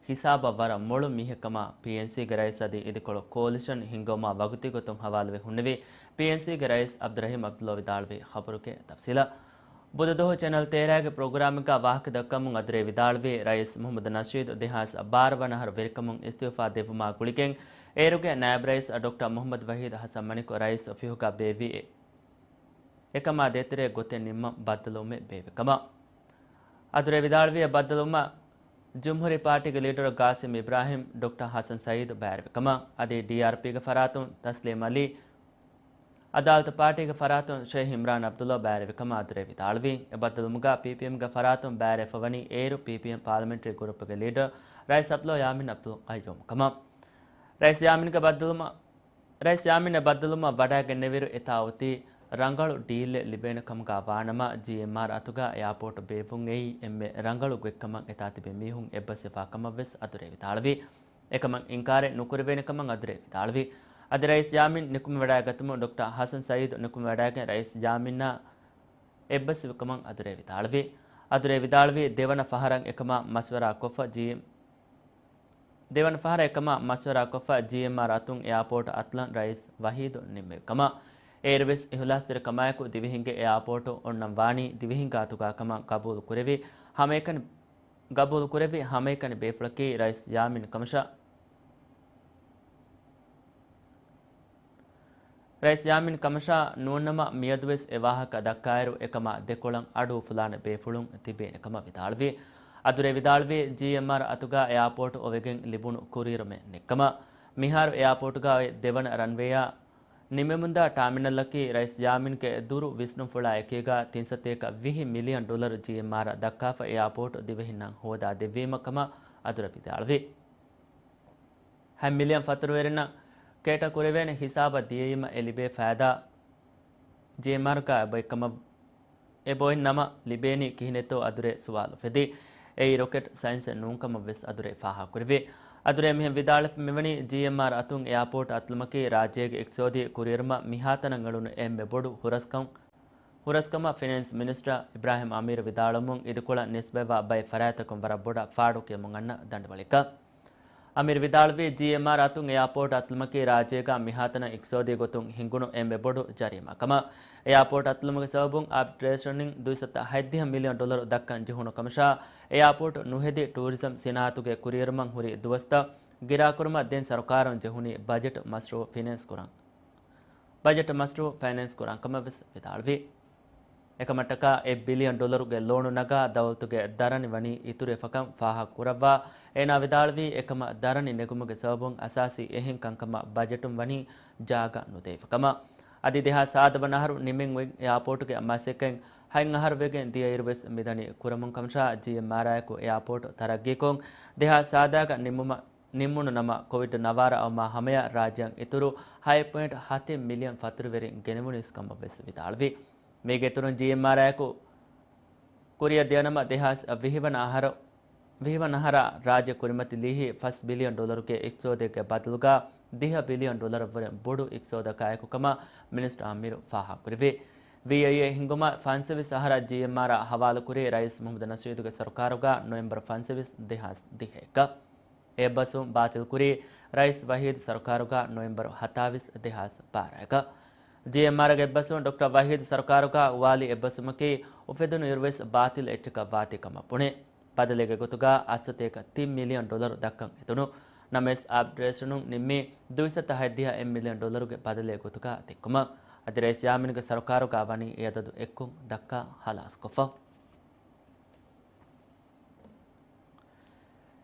ހިސާބަށް ވަރަށް މޮޅު މީހެއްކަމަށް ޕީއެންސީގެ ރައީސް އަދި އިދިކޮޅު ކޯލިޝަން ހިންގައުމާ ވަގުތީގޮތުން ހަވާލުވެ ހުންނެވި ޕީއެންސީގެ ރައީސް އަބްދުރަހީމް އަބްދުﷲ ވިދާޅުވި ޚަބަރުގެ ތަފްސީލަށް. ބުދަ ދުވަހު ޗެނަލް ތޭރައިގެ ޕްރޮގްރާމެއްގަ ވާހަކަ ދައްކަމުން އަދުރޭ ވިދާޅުވީ، ރައީސް މުޙައްމަދު ނަޝީދު ދެހާސް ބާރަ ވަނަ އަހަރު ވެރިކަމުން އިސްތިއުފާ ދެއްވުމާ ގުޅިގެން އޭރުގެ ނާއިބް ރައީސް ޑޮކްޓަރ މުޙައްމަދު ވަޙީދު ޙަސަން މަނިކު ރައީސް އޮފީހުގަ ބޭއްވި އެ އެކަމާ ދޭތެރޭ ގޮތެއް ނިންމަން ބައްދަލުވުމެއް ބޭއްވި ކަމަށް. އަދުރޭ ވިދާޅުވި އެ ބައްދަލުވުމަށް ޖުމްހޫރީ ޕާޓީގެ ލީޑަރު ގާސިމް އިބްރާހިމް، ޑޮކްޓަރ ޙަސަން ސައީދު ބައިވެރިވި ކަމަށް، އަދި ޑީއާރްޕީގެ ފަރާތުން ތަސްލީމް ޢަލީ، ޢަދާލަތު ޕާޓީގެ ފަރާތުން ޝޭޚް ޢިމްރާން ޢަބްދުﷲ ބައިވެރިވި ކަމަށް އަދުރޭ ވިދާޅުވީ. އެ ބައްދަލުވުމުގަ ޕީޕީއެމްގެ ފަރާތުން ބައިވެރިވެފަ ވަނީ އޭރު ޕީޕީއެމް ޕާލަމެންޓްރީ ގްރޫޕްގެ ލީޑަރު ރައީސް ޢަބްދުﷲ ޔާމީން ޢަބްދުލް ޤައްޔޫމް ކަމަށް. ރައީސް ޔާމީންގެ ބައްދަލުވުމަށް ރައީސް ޔާމީން އެ ބައްދަލުވުމަށް ވަޑައިގެންނެވިއިރު އެތާ އޮތީ ރަނގަޅު ޑީލެއް ލިބޭނެ ކަމުގަ ވާނަމަ، ޖީއެމްއާރް އަތުގަ އެއާޕޯޓް ބޭއްވުން އެއީ އެންމެ ރަނގަޅު ގޮތްކަމަށް އެތާ ތިބި މީހުން އެއްބަސްވެފާ ކަމަށް ވެސް އަދުރޭ ވިދާޅުވި. އެކަމަށް އިންކާރެއް ނުކުރެވޭނެ ކަމަށް އަދުރޭ ވިދާޅުވި. އަދި ރައީސް ޔާމީން ނިކުމެވަޑައިގަތުމުން ޑޮކްޓަރ ޙަސަން ސައީދު ނިކުމެވަޑައިގެން ރައީސް ޔާމީންއާ އެއްބަސްވި ކަމަށް އަދުރޭ ވިދާޅުވި. އަދުރޭ ވިދާޅުވީ ދެވަނަ ފަހަރަށް އެކަމާ މަޝްވަރާ ކޮށްފަ ޖީއެމް ދެވަނަ ފަހަރަށް އެކަމާ މަޝްވަރާ ކޮށްފަ ޖީއެމްއާރް އަތުން އެއާޕޯޓް އަތުލަން ރައީސް ވަހީދު ނިންމެވި ކަމަށް. އޭރުވެސް އިހުލާސްތެރިކަމާއެކު ދިވެހިންގެ އެއާޕޯޓު އޮންނަން ވާނީ ދިވެހިންގެ އަތުގަ ކަމަށް ގަބޫލު ކުރެވި ހަމައެކަނި، ގަބޫލު ކުރެވި ހަމައެކަނި ބޭފުޅަކީ ރައީސް ޔާމީން ކަމަށާ، ރައީސް ޔާމީން ކަމަށާ ނޫންނަމަ މިއަދުވެސް އެ ވާހަކަ ދައްކާއިރު އެކަމާ ދެކޮޅަށް އަޑު އުފުލާނެ ބޭފުޅުން ތިބޭނެ ކަމަށް ވިދާޅުވި. އަދުރޭ ވިދާޅުވީ، ޖީއެމްއާރް އަތުގަ އެއާޕޯޓް އޮވެގެން ލިބުނު ކުރިއެރުމެއް ނެތްކަމަށް. މިހާރު އެއާޕޯޓުގަ އޮތް ދެވަނަ ރަންވޭއާ ނިމެމުންދާ ޓާމިނަލަކީ ރައީސް ޔާމީންގެ ދުރު ވިސްނުންފުޅާ އެކީގަ ތިން ސަތޭކަ ވިހި މިލިއަން ޑޮލަރު ޖީއެމްއާރް ދައްކާފަ އެއާޕޯޓް ދިވެހިންނަށް ހޯދާ ދެއްވީމަ ކަމަށް އަދުރޭ ވިދާޅުވި. ހަތް މިލިއަން ފަތުރުވެރިންނަށް ކޭޓަ ކުރެވޭނެ ހިސާބަށް ދިޔައީމަ އެ ލިބޭ ފައިދާ ޖޭމާރުގަ އެބޮތްކަމަށް، އެބޮތް ނަމަ ލިބޭނީ ކިހިނެއްތޯ އަދުރޭ ސުވާލު އުފެދި. އެއީ ރޮކެޓް ސައިންސެއް ނޫންކަމަށް ވެސް އަދުރޭ ފާހަގަކުރެވި. އަދުރޭ މިހެން ވިދާޅެފަ މިވަނީ ޖީއެމްއާރް އަތުން އެއާޕޯޓް އަތުލުމަކީ ރާއްޖޭގެ އިޤްތިޞާދީ ކުރިއެރުމަށް މިހާތަނަށް އެޅުނު އެންމެ ބޮޑު ހުރަސްކަން، ހުރަސްކަމަށް ފިނޭންސް މިނިސްޓަރ އިބްރާހިމް އަމީރު ވިދާޅުވަމުން އިދިކޮޅަށް ނިސްބަތްވާ ބައެއް ފަރާތްތަކުން ވަރަށް ބޮޑަށް ފާޑުކިޔަމުން އަންނަ ދަނޑިވަޅެއްގަ. އަމީރު ވިދާޅުވީ، ޖީއެމްއާރް އަތުން އެއާޕޯޓް އަތުލުމަކީ ރާއްޖޭގަ މިހާތަނަށް އިޤްތިޞާދީ ގޮތުން ހިނގުނު އެންމެ ބޮޑު ޖަރީމާ ކަމަށް. އެއާޕޯޓް އަތުލުމުގެ ސަބަބުން އާބިޓްރޭޝަނިން ދުއިސައްތަ ހަތްދިހަ މިލިއަން ޑޮލަރު ދައްކަން ޖެހުނު ކަމަށާ، އެއާޕޯޓް ނުހެދި ޓޫރިޒަމް ސިނާއަތުގެ ކުރިއެރުމަށް ހުރި ދުވަސްތައް ގިރާކުރުމަށް ދެން ސަރުކާރުން ޖެހުނީ ބަޖެޓް މަޝްރޫއު ފިނޭންސް ކުރަން. ބަޖެޓް މަޝްރޫއު ފައިނޭންސް ކުރާން ކަމަށް ވެސް ވިދާޅުވި. އެކަމަށްޓަކާ އެއް ބިލިއަން ޑޮލަރުގެ ލޯނު ނަގާ ދައުލަތުގެ ދަރަނި ވަނީ އިތުރުވެފަކަން ފާހަގަކުރައްވާ، އޭނާ ވިދާޅުވީ އެކަމަށް ދަރަނި ނެގުމުގެ ސަބަބުން އަސާސީ އެހެން ކަންކަމަށް ބަޖެޓުން ވަނީ ޖާގަ ނުދެވިފަ ކަމަށް. އަދި ދެހާސް ސާދަ ވަނަ އަހަރު ނިމިން އޮތް އެއާޕޯޓުގެ މަސައްކަތް ހަތް އަހަރު ވެގެން ދިޔައިރު ވެސް މިދަނީ ކުރަމުން ކަމަށާ، ޖީއެމްއާރާއެކު އެއާޕޯޓު ތަރައްގީކޮށް، ދެހާސް ސާދައިގަ ނިމުމަށް ނިމުނު ނަމަ، ކޮވިޑް ނަވާރަ އައުމާ ހަމަޔަށް ރާއްޖެއަށް އިތުރު ހަތް ޕޮއިންޓް ހަތެއް މިލިއަން ފަތުރުވެރިން ގެނެވުނީސް ކަމަށް ވެސް ވިދާޅުވި. މީގެ އިތުރުން ޖީއެމްއާރާއެކު ކުރިއަށް ދިޔަނަމަ، ދެހާސް ވިހި ވަނަ އަހަރަށް، ވިހި ވަނަ އަހަރަށް ރާއްޖެ ކުރިމަތި ލީހީ ފަސް ބިލިއަން ޑޮލަރުގެ އިޤްތިޞާދެއްގެ ބަދަލުގަ ދިހަ ބިލިއަން ޑޮލަރަށްވުރެ ބޮޑު އިޤްތިޞާދަކާއެކު ކަމަށް މިނިސްޓަރ އާމިރު ފާހަގަކުރެއްވި. ވީއައިއޭ ހިންގުމަށް ފަންސަވީސް އަހަރަށް ޖީއެމްއާރާ ހަވާލުކުރީ ރައީސް މުހައްމަދު ނަޝީދުގެ ސަރުކާރުގަ ނޮވެމްބަރު ފަންސަވީސް ދެހާސް ދިހައެއްގަ. އެއްބަސްވުން ބާތިލްކުރީ ރައީސް ވަހީދު ސަރުކާރުގަ ނޮވެމްބަރު ހަތާވީސް ދެހާސް ބާރައެއްގަ. ޖީއެމްއާރުގެ އެއްބަސްވުން ޑޮކްޓަރ ވަހީދު ސަރުކާރުގަ އުވާލި އެއްބަސްވުމަކީ އުފެދުނު އިރުވެސް ބާތިލް އެއްޗަކަށް ވާތީ ކަމަށް ބުނޭ. ބަދަލެއްގެ ގޮތުގަ އަށްސަތޭކަ ތިން މިލިއަން ޑޮލަރު ދައްކަން ހެދުނު. ނަމަވެސް އާބިޓްރޭޝަނުން ނިންމީ ދުއިސައްތަ ހަތްދިހަ އެއް މިލިއަން ޑޮލަރުގެ ބަދަލެއްގެ ގޮތުގަ ދެއްކުމަށް. އަދި ރައީސް ޔާމީނުގެ ސަރުކާރުގަ ވަނީ އެ އަދަދު އެއްކޮށް ދައްކާ ހަލާސްކޮށްފަ.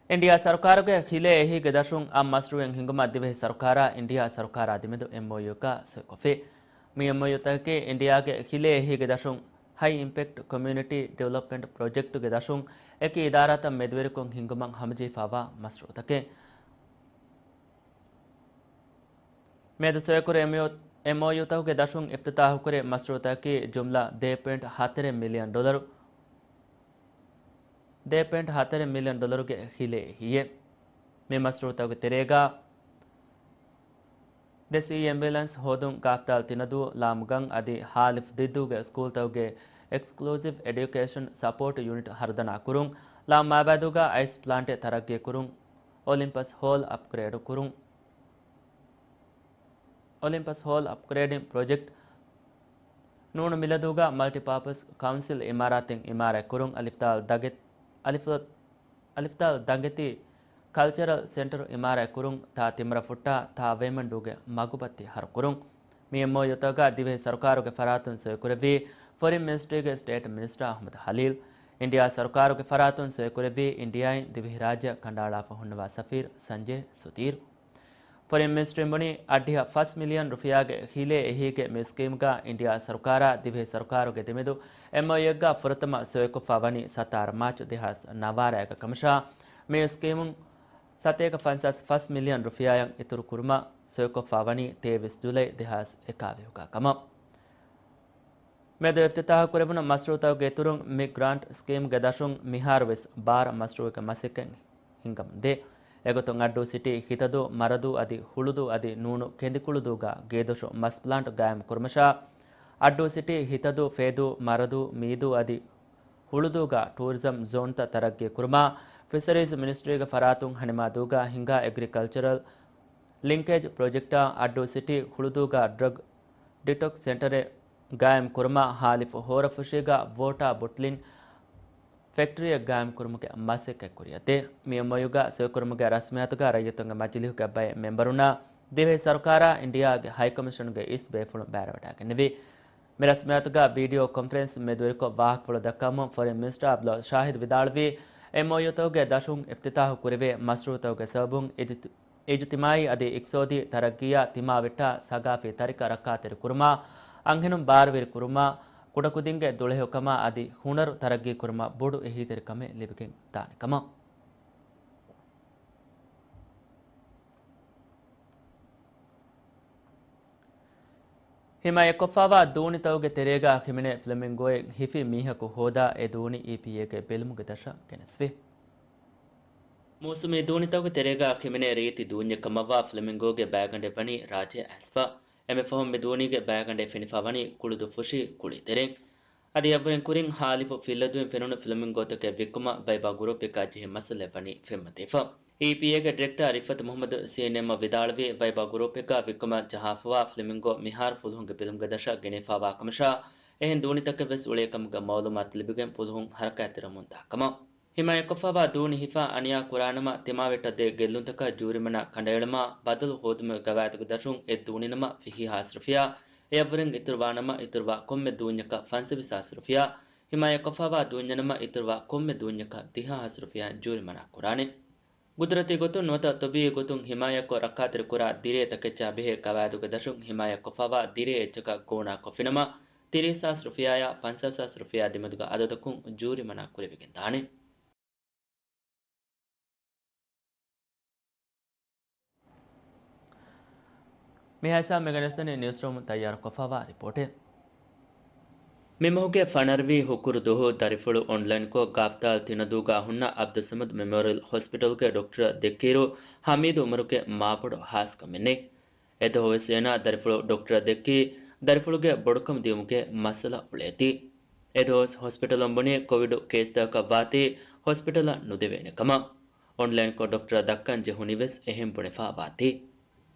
އިންޑިއާ ސަރުކާރުގެ ހިލޭ އެހީގެ ދަށުން އަށް މަޝްރޫއެއް ހިންގުމަށް ދިވެހި ސަރުކާރާ އިންޑިއާ ސަރުކާރާ ދެމެދު އެމްއޯޔޫއަކަށް ސޮއިކޮށްފި. މި އެމްއޯޔޫތަކަކީ އިންޑިއާގެ ހިލޭ އެހީގެ ދަށުން ހައި އިމްޕެކްޓް ކޮމިއުނިޓީ ޑިވެލޮޕްމަންޓް ޕްރޮޖެކްޓުގެ ދަށުން އެކި އިދާރާތައް މެދުވެރިކޮށް ހިންގުމަށް ހަމަޖެހިފައިވާ މަޝްރޫއުތަކެއް. މިއަދު ސޮއިކުރި އެމްއޯ، އެމްއޯޔޫތަކުގެ ދަށުން އިފްތިތާހުކުރި މަޝްރޫއުތަކަކީ ޖުމްލަ ދެ ޕޮއިންޓް ހަތަރެއް މިލިއަން ޑޮލަރު، ދެ ޕޮއިންޓް ހަތަރެއް މިލިއަން ޑޮލަރުގެ ހިލޭ އެހީއެއް. މި މަޝްރޫއުތަކުގެ ތެރޭގަ ދެ ސީ އެމްބިއުލެންސް ހޯދުން، ގާފްތާލް ތިނަދޫ، ލާމުގަން އަދި ހާލިފް ދިއްދޫގެ ސްކޫލްތަކުގެ އެކްސްކްލޫސިވް އެޑިއުކޭޝަން ސަޕޯޓް ޔުނިޓް ހަރުދަނާ ކުރުން، ލާމް މާބައިދޫގަ އައިސް ޕްލާންޓެއް ތަރައްގީ ކުރުން، އޮލިމްޕަސް ހޯލް އަޕްގްރޭޑު ކުރުން. އޮލިމްޕަސް ހޯލް އަޕްގްރޭޑިން ޕްރޮޖެކްޓް، ނޫނު މިލަދޫގަ މަލްޓިޕާޕަސް ކައުންސިލް އިމާރާތެއް އިމާރާތްކުރުން، އަލިފްތާލް ދަގެ، އަލިފް، އަލިފްތާލް ދަނގެތި ކަލްޗަރަލް ސެންޓަރު އިމާރާތްކުރުން، ތާ ތިމަރަ ފުއްޓާ ތާ ވޭމަންޑޫގެ މަގުބައްތި ހަރުކުރުން. މި އެމްއޯޔޫތަކަށް ދިވެހި ސަރުކާރުގެ ފަރާތުން ސޮއިކުރެއްވީ ފޮރިން މިނިސްޓްރީގެ ސްޓޭޓް މިނިސްޓަރ އަޙްމަދު ހަލީލް. އިންޑިއާ ސަރުކާރުގެ ފަރާތުން ސޮއިކުރެއްވީ އިންޑިއާއިން ދިވެހިރާއްޖެއަށް ކަނޑައަޅާފަ ހުންނަވާ ސަފީރް ސަންޖޭ ސުދީރް. ފޮރިން މިނިސްޓްރީން ބުނީ، އަށްޑިހަ ފަސް މިލިއަން ރުފިޔާގެ ހިލޭ އެހީގެ މި ސްކީމްގަ އިންޑިއާ ސަރުކާރާ ދިވެހި ސަރުކާރުގެ ދެމެދު އެމްއޯޔޫއެއްގަ ފުރަތަމަ ސޮއިކޮށްފަ ވަނީ ސަތާރަ މާޗު ދެހާސް ނަވާރައިގަ ކަމަށާ، މި ސްކީމުން ސަތޭކަ ފަންސާސް ފަސް މިލިއަން ރުފިޔާއަށް އިތުރު ކުރުމަށް ސޮއިކޮށްފަ ވަނީ ތޭވީސް ޖުލައި ދެހާސް އެކާވީހުގަ ކަމަށް. މިއަދު އިފްތިތާހު ކުރެވުނު މަޝްރޫއުތަކުގެ އިތުރުން މި ގްރާންޓް ސްކީމްގެ ދަށުން މިހާރު ވެސް ބާރަ މަޝްރޫއުގެ މަސައްކަތް ހިންގަމުންދޭ. އެގޮތުން އައްޑޫ ސިޓީ ހިތަދޫ، މަރަދޫ އަދި ހުޅުދޫ އަދި ނޫނު ކެނދިކުޅުދޫގަ ގޭދޮށު މަސް ޕްލާންޓް ގާއިމް ކުރުމަށާ، އައްޑޫ ސިޓީ ހިތަދޫ، ފޭދޫ، މަރަދޫ، މީދޫ އަދި ހުޅުދޫގަ ޓޫރިޒަމް ޒޯންތައް ތަރައްގީ ކުރުމަށް، ފިޝަރީޒް މިނިސްޓްރީގެ ފަރާތުން ހަނިމާދޫގަ ހިނގާ އެގްރިކަލްޗަރަލް ލިންކޭޖް ޕްރޮޖެކްޓާ، އައްޑޫ ސިޓީ ހުޅުދޫގަ ޑްރަގް ޑިޓޮކްސް ސެންޓަރެއް ގާއިމް ކުރުމަށް، ހާލިފު ހޯރަފުށީގަ ވޯޓާ ބޮޓްލިން ފެކްޓްރީއެއް ގާއިމް ކުރުމުގެ މަސައްކަތް ކުރިއަށްދޭ. މި އެމްއޯޔޫގަ ސޮއިކުރުމުގެ ރަސްމިއްޔާތުގަ ރައްޔިތުންގެ މަޖިލީހުގެ ބައެއް މެމްބަރުންނާ ދިވެހި ސަރުކާރާ އިންޑިއާގެ ހައިކަމިޝަނުގެ އިސް ބޭފުޅުން ބައިވެވަޑައިގެންނެވި. މި ރަސްމިއްޔާތުގަ ވީޑިއޯ ކޮންފަރެންސް މެދުވެރިކޮށް ވާހަކަފުޅު ދައްކަމުން ފޮރިން މިނިސްޓަރ އަބްދުﷲ ޝާހިދު ވިދާޅުވީ، އެމްއޯޔޫތަކުގެ ދަށުން އިފްތިތާހު ކުރެވޭ މަޝްރޫއުތަކުގެ ސަބަބުން އިޖު، އިޖުތިމާއީ އަދި އިޤްތިޞާދީ ތަރައްގީއާ ތިމާވެއްޓާ ސަގާފީ ތަރިކަ ރައްކާތެރި ކުރުމާ، އަންހެނުން ބާރުވެރި ކުރުމާ، ކުޑަކުދިންގެ ދުޅަހެޔޮކަމާ އަދި ހުނަރު ތަރައްގީ ކުރުމަށް ބޮޑު އެހީތެރިކަމެއް ލިބިގެން ދާނެ ކަމަށް. ހިމަޔަތްކޮށްފައިވާ ދޫނިތަކުގެ ތެރޭގަ ހިމެނޭ ފްލެމިންގޯއެއް ހިފި މީހަކު ހޯދާ، އެ ދޫނި އީޕީއޭގެ ބެލުމުގެ ދަށަށް ގެނެސްފި. މޫސުމީ ދޫނިތަކުގެ ތެރޭގަ ހިމެނޭ ރީތި ދޫންޏެއް ކަމަށްވާ ފްލެމިންގޯގެ ބައިގަނޑެއް ވަނީ ރާއްޖެ އައިސްފަ. އެންމެ ފަހުން މި ދޫނީގެ ބައިގަނޑެއް ފެނިފަ ވަނީ ކުޅުދުއްފުށި ކުޅިތެރެއިން. އަދި އެއަށްވުރެން ކުރިން ހާލިފު ފިއްލަދޫއިން ފެނުނު ފްލެމިންގޯތަކެއް ވިއްކުމަށް ވައިބާ ގުރޫޕެއްގަ ޖެހި މައްސަލައެއް ވަނީ ފެންމަތިވެފަ. އީޕީއޭގެ ޑިރެކްޓަރ ރިފްއަތު މުހައްމަދު ސީއެންއެމްއަށް ވިދާޅުވީ، ވައިބާ ގުރޫޕެއްގަ ވިއްކުމަށް ޖަހާފަވާ ފްލެމިންގޯ މިހާރު ފުލުހުންގެ ބެލުމުގެ ދަށަށް ގެނެވިފައިވާ ކަމަށާ، އެހެން ދޫނިތަކެއް ވެސް އުޅޭ ކަމުގެ މައުލޫމާތު ލިބިގެން ފުލުހުން ހަރަކާތްތެރިވަމުންދާ ކަމަށް. ހިމަޔަތްކޮށްފައިވާ ދޫނި ހިފާ އަނިޔާ ކުރާނަމަ، ތިމާވެއްޓަށް ދޭ ގެއްލުންތަކަށް ޖޫރިމަނާ ކަނޑައެޅުމާ، ބަދަލު ހޯދުމުގެ ގަވާއިދުގެ ދަށުން އެއް ދޫނިނަމަ ވިހި ހާސް ރުފިޔާ އެއަށްވުރެން އިތުރުވާނަމަ، އިތުރުވާ ކޮންމެ ދޫންޏަކަށް ފަންސަވީސް ހާސް ރުފިޔާ، ހިމާޔަތްކޮށްފައިވާ ދޫންޏަނަމަ، އިތުރުވާ ކޮންމެ ދޫންޏަކަށް ދިހަ ހާސް ރުފިޔާ ޖޫރިމަނާ ކުރާނެ. ގުދުރަތީ ގޮތުން ނުވަތަ ޠަބީޢީ ގޮތުން ހިމާޔަތްކޮށް ރައްކާތެރިކުރާ ދިރޭ ތަކެއްޗާ ބެހޭ ޤަވާއިދުގެ ދަށުން ހިމާޔަތްކޮށްފައިވާ ދިރޭ އެއްޗަކަށް ގޯނާކޮށްފިނަމަ، ތިރީސް ހާސް ރުފިޔާއާ ފަންސާސް ހާސް ރުފިޔާ ދެމެދުގަ އަދަދަކުން ޖޫރިމަނާ ކުރެވިގެންދާނެ. މިހާ ހިސާބުން މި ގެނެސްދެނީ ނިއުސްރޫމު ތައްޔާރުކޮށްފައިވާ ރިޕޯޓެއް. މި މަހުގެ ފަނަރަވީ ހުކުރު ދުވަހު ދަރިފުޅު އޮންލައިންކޮށް ގާފްދާލް ތިނަދޫގަ ހުންނަ ޢަބްދުއްޞަމަދު މެމޯރިއަލް ހޮސްޕިޓަލްގެ ޑޮކްޓަރ ދެއްކިއިރު، ޙަމީދު އުމަރުގެ މާބޮޑު ހާސްކަމެއް ނެތް. އެދުވަހުވެސް އޭނާ ދަރިފުޅު ޑޮކްޓަރަށް ދެއްކީ، ދަރިފުޅުގެ ބޮޑުކަމު ދިޔުމުގެ މައްސަލަ އުޅޭތީ. އެދުވަސް ހޮސްޕިޓަލުން ބުނީ ކޮވިޑު ކޭސްތަކަކަށް ވާތީ ހޮސްޕިޓަލަށް ނުދެވޭނެ ކަމަށް. އޮންލައިންކޮށް ޑޮކްޓަރަށް ދައްކަން ޖެހުނީވެސް އެހެން ބުނެފަ ވާތީ.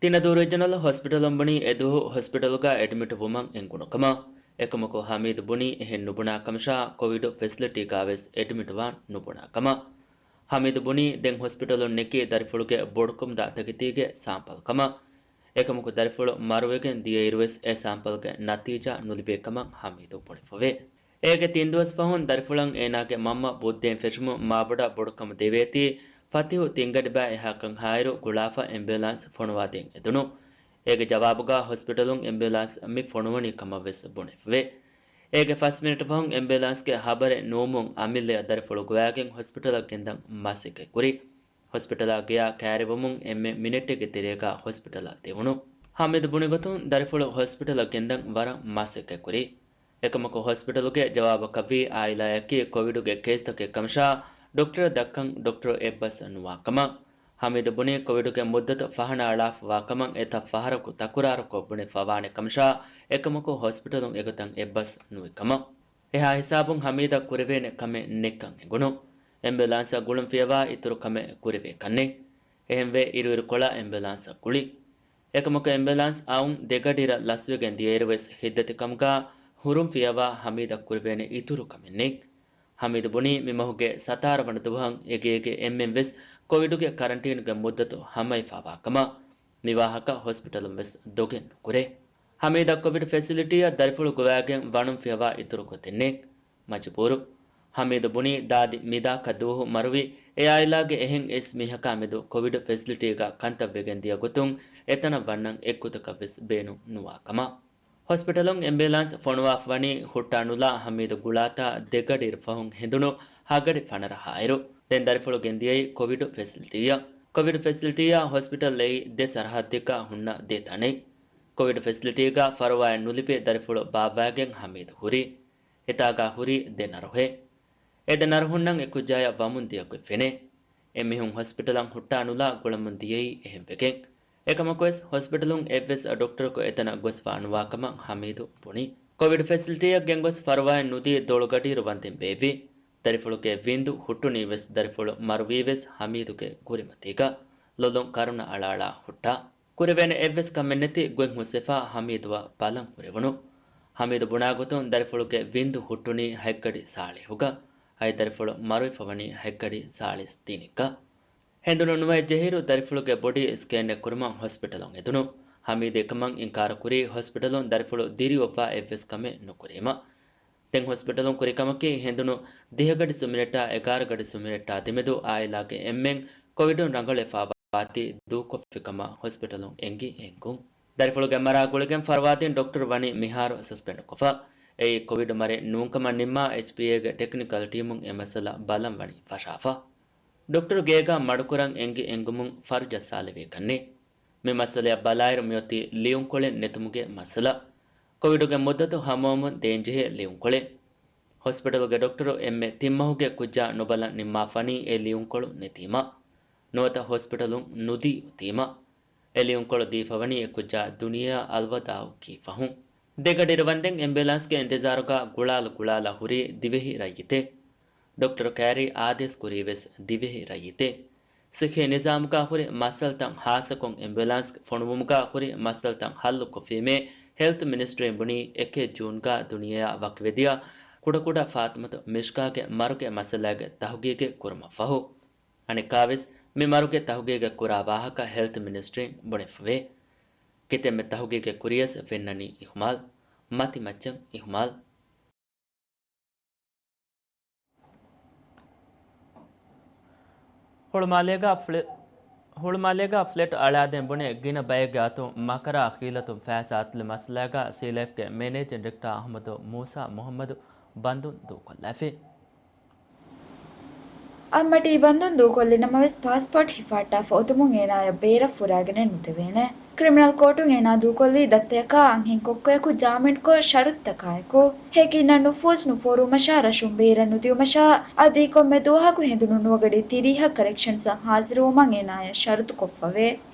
ތިނަދޫ ރީޖަނަލް ހޮސްޕިޓަލުން ބުނީ އެދުވަހު ހޮސްޕިޓަލުގަ އެޑްމިޓް ވުމަށް އެނގުނު ކަމަށް. އެކަމަކު ޙަމީދު ބުނީ އެހެން ނުބުނާ ކަމަށާ ކޮވިޑު ފެސިލިޓީގަވެސް އެޑްމިޓްވާން ނުބުނާ ކަމަށް. ޙަމީދު ބުނީ ދެން ހޮސްޕިޓަލުން ނެކި ދަރިފުޅުގެ ބޮޑުކަމުދާ ތަކެތީގެ ސާމްޕަލް ކަމަށް. އެކަމަކު ދަރިފުޅު މަރުވެގެން ދިޔައިރުވެސް އެ ސާމްޕަލްގެ ނަތީޖާ ނުލިބޭ ކަމަށް ޙަމީދު ބުނެފަވޭ. އޭގެ ތިން ދުވަސް ފަހުން ދަރިފުޅަށް އޭނާގެ މަންމަ ބުއްދޭން ފެށުމުން މާބޮޑަށް ބޮޑުކަމު ދެވޭތީ، ފަތިހު ތިންގަޑިބައި އެހާކަން ހާއިރު ގުޅާފަ އެމްބިއުލާންސް ފޮނުވާދޭން އެދުނު. އޭގެ ޖަވާބުގަ ހޮސްޕިޓަލުން އެމްބިއުލާންސް މި ފޮނުވަނީ ކަމަށްވެސް ބުނެފަވޭ. އޭގެ ފަސް މިނެޓު ފަހުން އެމްބިއުލާންސްގެ ހަބަރެއް ނުވުމުން އަމިއްލަޔަށް ދަރިފުޅު ގޮވާގެން ހޮސްޕިޓަލަށް ގެންދަން މަސައްކަތްކުރި. ހޮސްޕިޓަލާ ގެޔާ ކައިރިވުމުން އެންމެ މިނެޓެއްގެ ތެރޭގަ ހޮސްޕިޓަލަށް ދެވުނު. ޙަމީދު ބުނި ގޮތުން ދަރިފުޅު ހޮސްޕިޓަލަށް ގެންދަން ވަރަށް މަސައްކަތްކުރި. އެކަމަކު ހޮސްޕިޓަލުގެ ޖަވާބަކަށްވީ އާއިލާއަކީ ކޮވިޑުގެ ކޭސްތަކެއް ކަމަށާ، ޑޮކްޓަރަށް ދައްކަން ޑޮކްޓަރު އެއްބަސް ނުވާ ކަމަށް. ޙަމީދު ބުނީ ކޮވިޑުގެ މުއްދަތު ފަހަނައަޅާފަވާ ކަމަށް އެތައް ފަހަރަކު ތަކުރާރުކޮށް ބުނެފަވާނެ ކަމަށާ، އެކަމަކު ހޮސްޕިޓަލުން އެގޮތަށް އެއްބަސް ނުވި ކަމަށް. އެހާ ހިސާބުން ޙަމީދަށް ކުރެވޭނެ ކަމެއް ނެތްކަން އެނގުނު. އެމްބިއުލާންސަށް ގުޅުން ފިޔަވާ އިތުރު ކަމެއް ކުރެވޭކަށްނެތް. އެހެންވެ އިރުއިރުކޮޅަށް އެމްބިއުލާންސަށް ގުޅި. އެކަމަކު އެމްބިއުލާންސް އައުން ދެގަޑިއިރަށް ލަސްވެގެން ދިޔައިރުވެސް ހިތްދަތިކަމުގަ ހުރުން ފިޔަވާ ޙަމީދަށް ކުރެވޭނެ އިތުރު ކަމެއް ނެތް. ޙަމީދު ބުނީ މި މަހުގެ ސަތާރަ ވަނަ ދުވަހަށް އެގޭގެ އެންމެންވެސް ކޮވިޑުގެ ކަރަންޓީނުގެ މުއްދަތު ހަމަވެފަވާ ކަމަށް. މިވާހަކަ ހޮސްޕިޓަލުން ވެސް ދޮގެއް ނުކުރޭ. ޙަމީދަށް ކޮވިޑް ފެސިލިޓީއަށް ދަރިފުޅު ގޮވާގެން ވަނުން ފިޔަވާ އިތުރު ގޮތެއް ނެތް. މަޖުބޫރު. ޙަމީދު ބުނީ ދާދި މިދާކަށް ދުވަހު މަރުވި އެ އާއިލާގެ އެހެން އިސް މީހަކާ މެދު ކޮވިޑް ފެސިލިޓީގަ ކަންތައް ވެގެން ދިޔަ ގޮތުން އެތަނަށް ވަންނަން އެއްގޮތަކަށް ވެސް ބޭނުން ނުވާ ކަމަށް. ހޮސްޕިޓަލުން އެމްބިއުލާންސް ފޮނުވާފަ ވަނީ ހުއްޓާ ނުލާ ޙަމީދު ގުޅާތާ ދެގަޑިއިރު ފަހުން ހެނދުނު ހަގަޑި ފަނަރަ ހާއިރު. ދެން ދަރިފުޅު ގެންދިޔައީ ކޮވިޑު ފެސިލިޓީއަށް. ކޮވިޑު ފެސިލިޓީއާ ހޮސްޕިޓަލް އެއީ ދެ ސަރަހައްދެއްގަ ހުންނަ ދެ ތަނެއް. ކޮވިޑު ފެސިލިޓީގަ ފަރުވާއެއް ނުލިބޭ ދަރިފުޅު ބާއްވާގެން ޙަމީދު ހުރި. އެތާގަ ހުރީ ދެ ނަރުހެއް. އެ ދެ ނަރުހުންނަށް އެކުއްޖާޔަށް ވަމުން ދިޔަ ގޮތް ފެނޭ. އެމީހުން ހޮސްޕިޓަލަށް ހުއްޓާ ނުލާ ގުޅަމުން ދިޔައީ އެހެންވެގެން. އެކަމަކުވެސް ހޮސްޕިޓަލުން އެއްވެސް ޑޮކްޓަރަކު އެތަނަށް ގޮސްފާ ނުވާ ކަމަށް ޙަމީދު ބުނި. ކޮވިޑް ފެސިލިޓީއަށް ގެންގޮސް ފަރުވާއެއް ނުދީ ދޮޅުގަޑިއިރު ވަންދެން ބޭއްވި. ދަރިފުޅުގެ ވިންދު ހުއްޓުނީވެސް ދަރިފުޅު މަރުވީވެސް ޙަމީދުގެ ކުރިމަތީގަ. ލޮލުން ކަރުނަ އަޅާއަޅާ ހުއްޓާ. ކުރެވޭނެ އެއްވެސް ކަމެއް ނެތި ގޮތް ހުސްވެފަ ޙަމީދުއަށް ބަލަން ހުރެވުނު. ޙަމީދު ބުނާ ގޮތުން ދަރިފުޅުގެ ވިންދު ހުއްޓުނީ ހަތްގަޑި ސާޅީހުގަ. އައި ދަރިފުޅު މަރުވެފަ ވަނީ ހަތްގަޑި ސާޅީސް ތިނެއްގަ. ހެނދުނު ނުވައެއް ޖެހިއިރު ދަރިފުޅުގެ ބޮޑީ ސްކޭނެއް ކުރުމަށް ހޮސްޕިޓަލުން އެދުނު. ޙަމީދު އެކަމަށް އިންކާރު ކުރީ ހޮސްޕިޓަލުން ދަރިފުޅު ދިރިއުއްވާ އެއްވެސް ކަމެއް ނުކުރީމަ. ދެން ހޮސްޕިޓަލުން ކުރި ކަމަކީ ހެނދުނު ދިހަ ގަޑި ސުމިނެޓާ އެގާރަ ގަޑި ސުމިނެޓާ ދެމެދު އާއިލާގެ އެންމެން ކޮވިޑުން ރަނގަޅުވެފަ ވާތީ ދޫކޮށްފި ކަމަށް ހޮސްޕިޓަލުން އެނގި އެނގުން. ދަރިފުޅުގެ މަރާ ގުޅިގެން ފަރުވާދީން ޑޮކްޓަރު ވަނީ މިހާރު ސަސްޕެންޑްކޮށްފަ. އެއީ ކޮވިޑު މަރެއް ނޫންކަމަށް ނިންމާ އެޗްޕީއޭގެ ޓެކްނިކަލް ޓީމުން އެ މައްސަލަ ބަލަން ވަނީ ފަށާފަ. ޑޮކްޓަރު ގޭގަ މަޑުކުރަން އެނގި އެނގުމުން ފަރު ޖައްސާލެވޭކަށްނެތް. މި މައްސަލަޔަށް ބަލާއިރު މިއޮތީ ލިޔުންކޮޅެއް ނެތުމުގެ މައްސަލަ. ކޮވިޑުގެ މުއްދަތު ހަމަވަމުން ދޭންޖެހޭ ލިޔުންކޮޅެއް. ހޮސްޕިޓަލުގެ ޑޮކްޓަރު އެންމެ ތިން މަހުގެ ކުއްޖާ ނުބަލަން ނިންމާފަނީ އެ ލިޔުންކޮޅު ނެތީމަ. ނުވަތަ ހޮސްޕިޓަލުން ނުދީ އޮތީމަ. އެ ލިޔުންކޮޅު ދީފަވަނީ އެ ކުއްޖާ ދުނިޔެއާ އަލްވަދާޢު ކީ ފަހުން. ދެގަޑިއިރު ވަންދެން އެމްބިއުލާންސްގެ އިންތިޒާރުގަ ގުޅާލަ ގުޅާލަ ހުރީ ދިވެހި ރައްޔިތެއް. ޑޮކްޓަރު ކައިރި އާދޭސް ކުރީވެސް ދިވެހި ރައްޔިތެއް. ސިއްހީ ނިޒާމުގަ ހުރި މައްސަލަތައް ހާއްސަކޮށް އެމްބިއުލާންސް ފޮނުވުމުގަ ހުރި މައްސަލަތައް ހައްލުކޮށްފީމޭ ހެލްތު މިނިސްޓްރީން ބުނީ އެކެއް ޖޫންގަ ދުނިޔެއާ ވަކިވެދިޔަ ކުޑަކުޑަ ފާތުމަތު މިޝްކާގެ މަރުގެ މައްސަލާގެ ތަހުގީގެއް ކުރުމަށްފަހު. އަނެއްކާވެސް މި މަރުގެ ތަހުގީގެއް ކުރާ ވާހަކަ ހެލްތު މިނިސްޓްރީން ބުނެފަވޭ. ކިތަންމެ ތަހުގީގެއް ކުރިޔަސް ފެންނަނީ އިހުމާލް. މަތި މައްޗަށް އިހުމާލް. ހުޅުމާލޭގަ ފްލެ-، ހުޅުމާލޭގަ ފްލެޓް އަޅާދޭން ބުނެ ގިނަ ބައެއްގެ އަތުން މަކަރާ ހީލަތުން ފައިސާ އަތުލި މައްސަލައިގަ ސީލައިފްގެ މެނޭޖިން ޑިރެކްޓާ އަހުމަދު މޫސާ މުހައްމަދު ބަންދުން ދޫކޮށްލައިފި. އަށްމަޓީ ބަންދުން ދޫކޮށްލި ނަމަވެސް، ޕާސްޕޯޓް ހިފާއްޓާފަ އޮތުމުން އޭނާޔަށް ބޭރަށް ފުރާގެނެއް ނުދެވޭނެ. ކްރިމިނަލް ކޯޓުން އޭނާ ދޫކޮށްލީ ދައްތަޔަކާ އަންހެން ކޮއްކޮޔަކު ޖާމިންކޮށް ޝަރުތުތަކާއެކު. ހެކިންނަށް ނުފޫޒް ނުފޯރުވުމަށާ ރަށުން ބޭރަށް ނުދިއުމަށާ އަދި ކޮންމެ ދުވަހަކު ހެނދުނު ނުވަގަޑި ތިރީހަށް ކަރެކްޝަންސަށް ހާޒިރުވުމަށް އޭނާޔަށް ޝަރުތުކޮށްފަވޭ.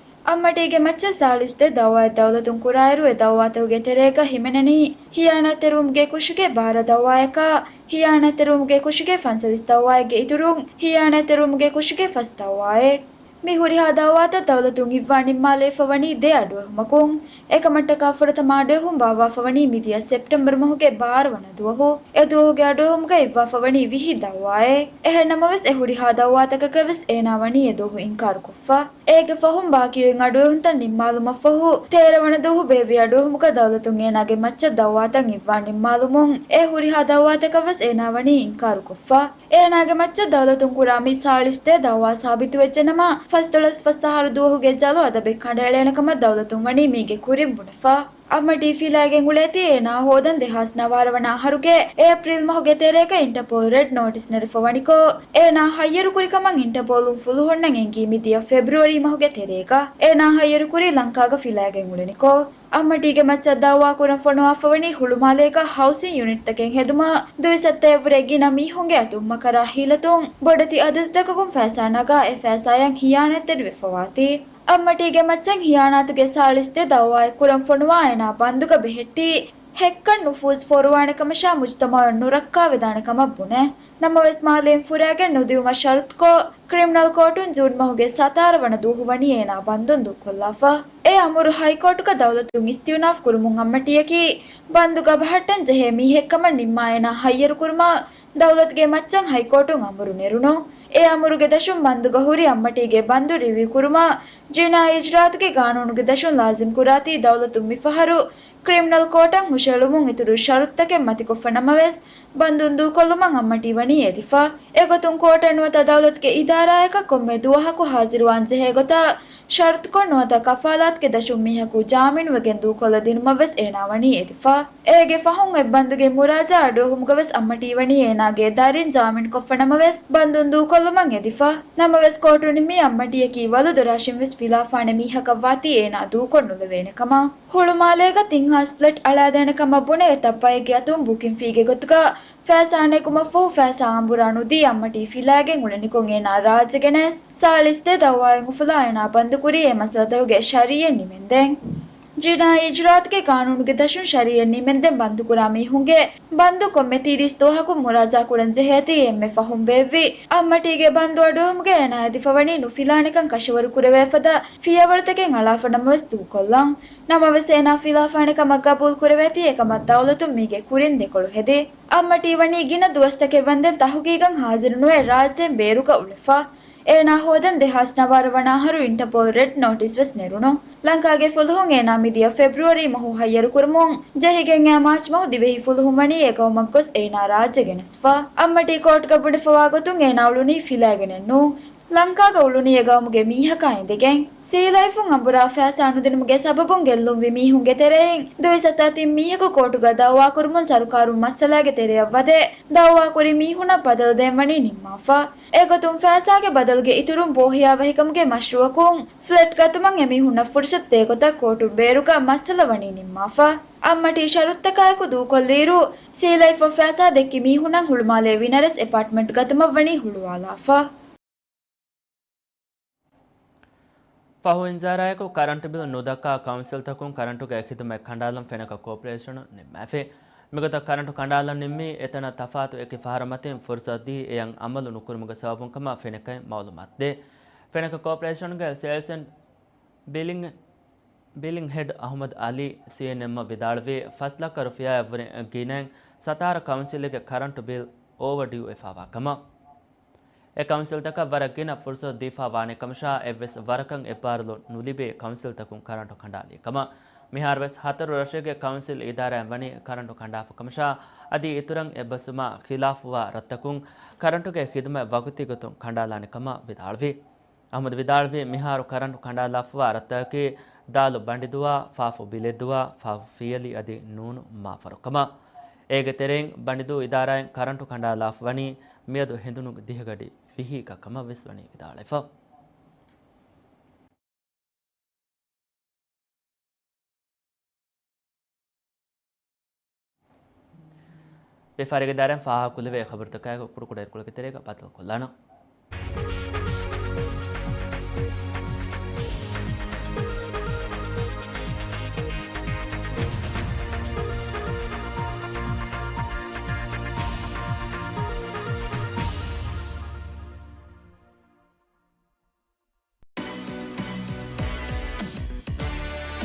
އަށްމަޓީގެ މައްޗަށް ސާޅީސް ދެ ދައުވާއެއް ދައުލަތުން ކުރާއިރު، އެ ދައުވާތަކުގެ ތެރޭގަ ހިމެނެނީ ހިޔާނާތްތެރިވުމުގެ ކުށުގެ ބާރަ ދައުވާޔަކާ، ހިޔާނާތްތެރިވުމުގެ ކުށުގެ ފަންސަވީސް ދައުވާއެއްގެ އިތުރުން، ހިޔާނާތްތެރިވުމުގެ ކުށުގެ ފަސް ދައުވާއެއް. މި ހުރިހާ ދައުވާތައް ދައުލަތުން އިއްވާ ނިންމާލައިފަ ވަނީ ދެ އަޑުއެހުމަކުން. އެކަމަށްޓަކާ ފުރަތަމަ އަޑުއެހުން ބާއްވާފަ ވަނީ މިދިޔަ ސެޕްޓެމްބަރު މަހުގެ ބާރަ ވަނަ ދުވަހު. އެ ދުވަހުގެ އަޑުއެހުމުގަ އިއްވާފަ ވަނީ ވިހި ދައުވާއެއް. އެހެން ނަމަވެސް، އެ ހުރިހާ ދައުވާތަކަކަށް ވެސް އޭނާ ވަނީ އެ ދުވަހު އިންކާރުކޮށްފަ. އޭގެ ފަހުން ބާކީ އޮތް އަޑުއެހުންތައް ނިންމާލުމަށްފަހު، ތޭރަ ވަނަ ދުވަހު ބޭއްވި އަޑުއެހުމުގަ ދައުލަތުން އޭނާގެ މައްޗަށް ދައުވާތައް އިއްވާ ނިންމާލުމުން، އެ ހުރިހާ ދައުވާތަކަށް ވެސް އޭނާ ވަނީ އިންކާރުކޮށްފަ. އޭނާގެ މައްޗަށް ދައުލަތުން ކުރާ މި ސާޅީސް ދެ ދައުވާ ސާބިތުވެއްޖެނަމަ، ފަސްދޮޅަސް ފަސް އަހަރު ދުވަހުގެ ޖަލު އަދަބެއް ކަނޑައެޅޭނެ ކަމަށް ދައުލަތުން ވަނީ މީގެ ކުރިން ބުނެފަ. އަށްމަޓީ ފިލާގެން އުޅޭތީ އޭނާ ހޯދަން ދެހާސް ނަވާރަ ވަނަ އަހަރުގެ އޭޕްރީލް މަހުގެ ތެރޭގަ އިންޓަޕޯލް ރެޑް ނޯޓިސް ނެރެފަ ވަނިކޮށް، އޭނާ ހައްޔަރު ކުރި ކަމަށް އިންޓަޕޯލުން ފުލުހުންނަށް އެންގީ މިދިޔަ ފެބްރުއަރީ މަހުގެ ތެރޭގަ. އޭނާ ހައްޔަރު ކުރީ ލަންކާގަ ފިލާގެން އުޅެނިކޮށް. އަށްމަޓީގެ މައްޗަށް ދައުވާ ކުރަން ފޮނުވާފަ ވަނީ ހުޅުމާލޭގަ ހައުސިން ޔުނިޓްތަކެއް ހެދުމަށް ދުއިސައްތައެއްވުރެ ގިނަ މީހުންގެ އަތުން މަކަރާ ހީލަތުން ބޮޑެތި އަދަދުތަކަކުން ފައިސާ ނަގާ އެ ފައިސާޔަށް ހިޔާނާތްތެރިވެފަވާތީ. އަށްމަޓީގެ މައްޗަށް ހިޔާނާތުގެ ސާޅީސް ދެ ދައުވާއެއް ކުރަން ފޮނުވާ އޭނާ ބަންދުގަ ބެހެއްޓީ، ހެއްކަށް ނުފޫޒް ފޯރުވާނެ ކަމަށާ މުޖުތަމަޢުން ނުރައްކާވެދާނެ ކަމަށް ބުނެ. ނަމަވެސް، މާލެއިން ފުރާގެން ނުދިއުމަށް ޝަރުތުކޮށް، ކްރިމިނަލް ކޯޓުން ޖޫން މަހުގެ ސަތާރަ ވަނަ ދުވަހު ވަނީ އޭނާ ބަންދުން ދޫކޮށްލާފަ. އެ އަމުރު ހައިކޯޓުގަ ދައުލަތުން އިސްތިއުނާފް ކުރުމުން އަށްމަޓީއަކީ ބަންދުގަ ބަހައްޓަން ޖެހޭ މީހެއްކަމަށް ނިންމާ އޭނާ ހައްޔަރުކުރުމަށް ދައުލަތުގެ މައްޗަށް ހައިކޯޓުން އަމުރު ނެރުނު. އެ އަމުރުގެ ދަށުން ބަންދުގަ ހުރި އަށްމަޓީގެ ބަންދު ރިވިއު ކުރުމަށް ޖިނާއީ އިޖުރާއަތުގެ ގާނޫނުގެ ދަށުން ލާޒިމް ކުރާތީ ދައުލަތުން މިފަހަރު ކްރިމިނަލް ކޯޓަށް ހުށައެޅުމުން އިތުރު ޝަރުތުތަކެއް މަތިކޮށްފަ ނަމަވެސް، ބަންދުން ދޫކޮށްލުމަށް އަށްމަޓީ ވަނީ އެދިފަ. އެގޮތުން ކޯޓަށް ނުވަތަ ދައުލަތުގެ އިދާރާއަކަށް ކޮންމެ ދުވަހަކު ހާޒިރުވާން ޖެހޭ ގޮތަށް ޝަރުތުކޮށް ނުވަތަ ކަފާލާތުގެ ދަށުން މީހަކު ޖާމިނުވެގެން ދޫކޮށްލަ ދިނުމަށް ވެސް އޭނާ ވަނީ އެދިފަ. އޭގެ ފަހުން އެއްބަންދުގެ މުރާޖާ އަޑުއެހުމުގަވެސް އަށްމަޓީ ވަނީ އޭނާގެ ދަރިން ޖާމިންކޮށްފަ ނަމަވެސް، ބަންދުން ދޫކޮށްލުމަށް އެދިފަ. ނަމަވެސް، ކޯޓު ނިންމީ އަށްމަޓީއަކީ ވަލު ދޮރާށިން ވެސް ފިލާފާނެ މީހަކަށް ވާތީ އޭނާ ދޫކޮށް ނުލެވޭނެ ކަމަށް. ހުޅުމާލޭގަ ތިން ހާސް ފްލެޓް އަޅާދޭނެ ކަމަށް ބުނެ އެތައް ބައެއްގެ އަތުން ބުކިން ފީގެ ގޮތުގަ ފައިސާ ނެގުމަށްފަހު ފައިސާ އަނބުރާ ނުދީ އަށްމަޓީ ފިލާގެން އުޅެނިކޮށް އޭނާ ރާއްޖެ ގެނެސް ސާޅީސް ދެ ދައުވާއިން އުފުލާ އޭނާ ބަންދުކުރީ އެ މައްސަލަތަކުގެ ޝަރީއަތް ނިމެންދެން. ޖިނާއީ އިޖުރާއަތުގެ ގާނޫނުގެ ދަށުން ޝަރީއަތް ނިމެންދެން ބަންދުކުރާ މީހުންގެ ބަންދު ކޮންމެ ތިރީސް ދުވަހަކުން މުރާޖާ ކުރަން ޖެހޭތީ އެންމެ ފަހުން ބޭއްވި އަށްމަޓީގެ ބަންދު އަޑުއެހުމުގަ އޭނާ އެދިފަވަނީ ނުފިލާނެކަން ކަށަވަރު ކުރެވޭ ފަދަ ފިޔަވަޅުތަކެއް އަޅާފަ ނަމަވެސް ދޫކޮށްލަން. ނަމަވެސް އޭނާ ފިލާފާނެ ކަމަށް ގަބޫލު ކުރެވޭތީ އެކަމަށް ދައުލަތުން މީގެ ކުރިން ދެކޮޅު ހެދި. އަށްމަޓީ ވަނީ ގިނަ ދުވަސްތަކެއް ވަންދެން ތަހުގީގަށް ހާޒިރުނުވެ ރާއްޖޭން ބޭރުގަ އުޅެފަ. އޭނާ ހޯދަން ދެހާސް ނަވާރަ ވަނަ އަހަރު އިންޓަޕޯލް ރެޑް ނޯޓިސް ވެސް ނެރުނު. ލަންކާގެ ފުލުހުން އޭނާ މިދިޔަ ފެބްރުއަރީ މަހު ހައްޔަރުކުރުމުން ޖެހިގެން އައި މާޗް މަހު ދިވެހި ފުލުހުން ވަނީ އެ ގައުމަށް ގޮސް އޭނާ ރާއްޖެ ގެނެސްފަ. އަށްމަޓީ ކޯޓުގަ ބުނެފަވާ ގޮތުން އޭނާ އުޅުނީ ފިލާގެނެއް ނޫން. ލަންކާގަ އުޅުނީ އެ ގައުމުގެ މީހަކާ އިނދެގެން. ސީލައިފުން އަނބުރާ ފައިސާ ނުދިނުމުގެ ސަބަބުން ގެއްލުންވި މީހުންގެ ތެރެއިން ދުއިސައްތަ ތިން މީހަކު ކޯޓުގަ ދައުވާކުރުމުން ސަރުކާރުން މައްސަލާގެ ތެރެއަށް ވަދެ ދައުވާކުރި މީހުންނަށް ބަދަލު ދޭން ވަނީ ނިންމާފަ. އެގޮތުން ފައިސާގެ ބަދަލުގެ އިތުރުން ބޯހިޔާވަހިކަމުގެ މަޝްރޫއަކުން ފްލެޓް ގަތުމަށް އެމީހުންނަށް ފުރުސަތު ދޭ ގޮތަށް ކޯޓުން ބޭރުގަ މައްސަލަ ވަނީ ނިންމާފަ. އަށްމަޓީ ޝަރުތުތަކާއެކު ދޫކޮށްލިއިރު، ސީލައިފަށް ފައިސާ ދެއްކި މީހުންނަށް ހުޅުމާލޭ ވިނަރެސް އެޕާޓްމަންޓް ގަތުމަށް ވަނީ ހުޅުވާލާފަ. ފަހު އިންޒާރާއެކު ކަރަންޓު ބިލް ނުދައްކާ ކައުންސިލްތަކުން ކަރަންޓުގެ ޚިދުމަތް ކަނޑާލަން ފެނަކަ ކޯޕަރޭޝަނުން ނިންމައިފި. މިގޮތަށް ކަރަންޓު ކަނޑާލަން ނިންމީ އެތަނަށް ތަފާތު އެކި ފަހަރަށް މަތިން ފުރުސަތު ދީ އެއަށް އަމަލު ނުކުރުމުގެ ސަބަބުން ކަމަށް ފެނަކައިން މައުލޫމާތު ދޭ. ފެނަކަ ކޯޕަރޭޝަނުގެ ސޭލްސް އެންޑް ބިލިން، ބިލިން ހެޑް އަހުމަދު އަލީ ސީއެންއެމްއަށް ވިދާޅުވީ، ފަސް ލައްކަ ރުފިޔާއަށްވުރެ ގިނައިން ސަތާރަ ކައުންސިލެއްގެ ކަރަންޓު ބިލް އޯވަރޑިއު ވެފަވާ ކަމަށް. އެ ކައުންސިލްތަކަށް ވަރަށް ގިނަ ފުރުސަތު ދީފާ ވާނެ ކަމަށާ، އެއްވެސް ވަރަކަށް އެއްބާރުލުން ނުލިބޭ ކައުންސިލްތަކުން ކަރަންޓު ކަނޑާލީ ކަމަށް. މިހާރުވެސް ހަތަރު ރަށެއްގެ ކައުންސިލް އިދާރާއިން ވަނީ ކަރަންޓު ކަނޑާފަ ކަމަށާ، އަދި އިތުރަށް އެއްބަސްވުމާ ޚިލާފުވާ ރަށްތަކުން ކަރަންޓުގެ ޚިދުމަތް ވަގުތީގޮތުން ކަނޑާލާނެ ކަމަށް ވިދާޅުވި. އަހްމަދު ވިދާޅުވީ، މިހާރު ކަރަންޓު ކަނޑާލާފަވާ ރަށްތަކަކީ ދާލު ބަނޑިދުވާ، ފާފު ބިލެއްދުވާ، ފާފު ފިޔަލި އަދި ނޫނު މާފަރު ކަމަށް. އޭގެ ތެރެއިން ބަނޑިދޫ އިދާރާއިން ކަރަންޓު ކަނޑާލާފަ ވަނީ މިއަދު ހެނދުނު ދިހަގަޑި ވިހީގަ ކަމަށް ވެސް ވަނީ ވިދާޅުވެފަ. ވިޔަފާރިގެ ދާއިރާއިން ފާހަގަކުރެވޭ ޚަބަރުތަކާއެކު ކުޑަކުޑަ އިރުކޮޅެއްގެ ތެރޭގަ ބައްދަލުކޮށްލާނަން.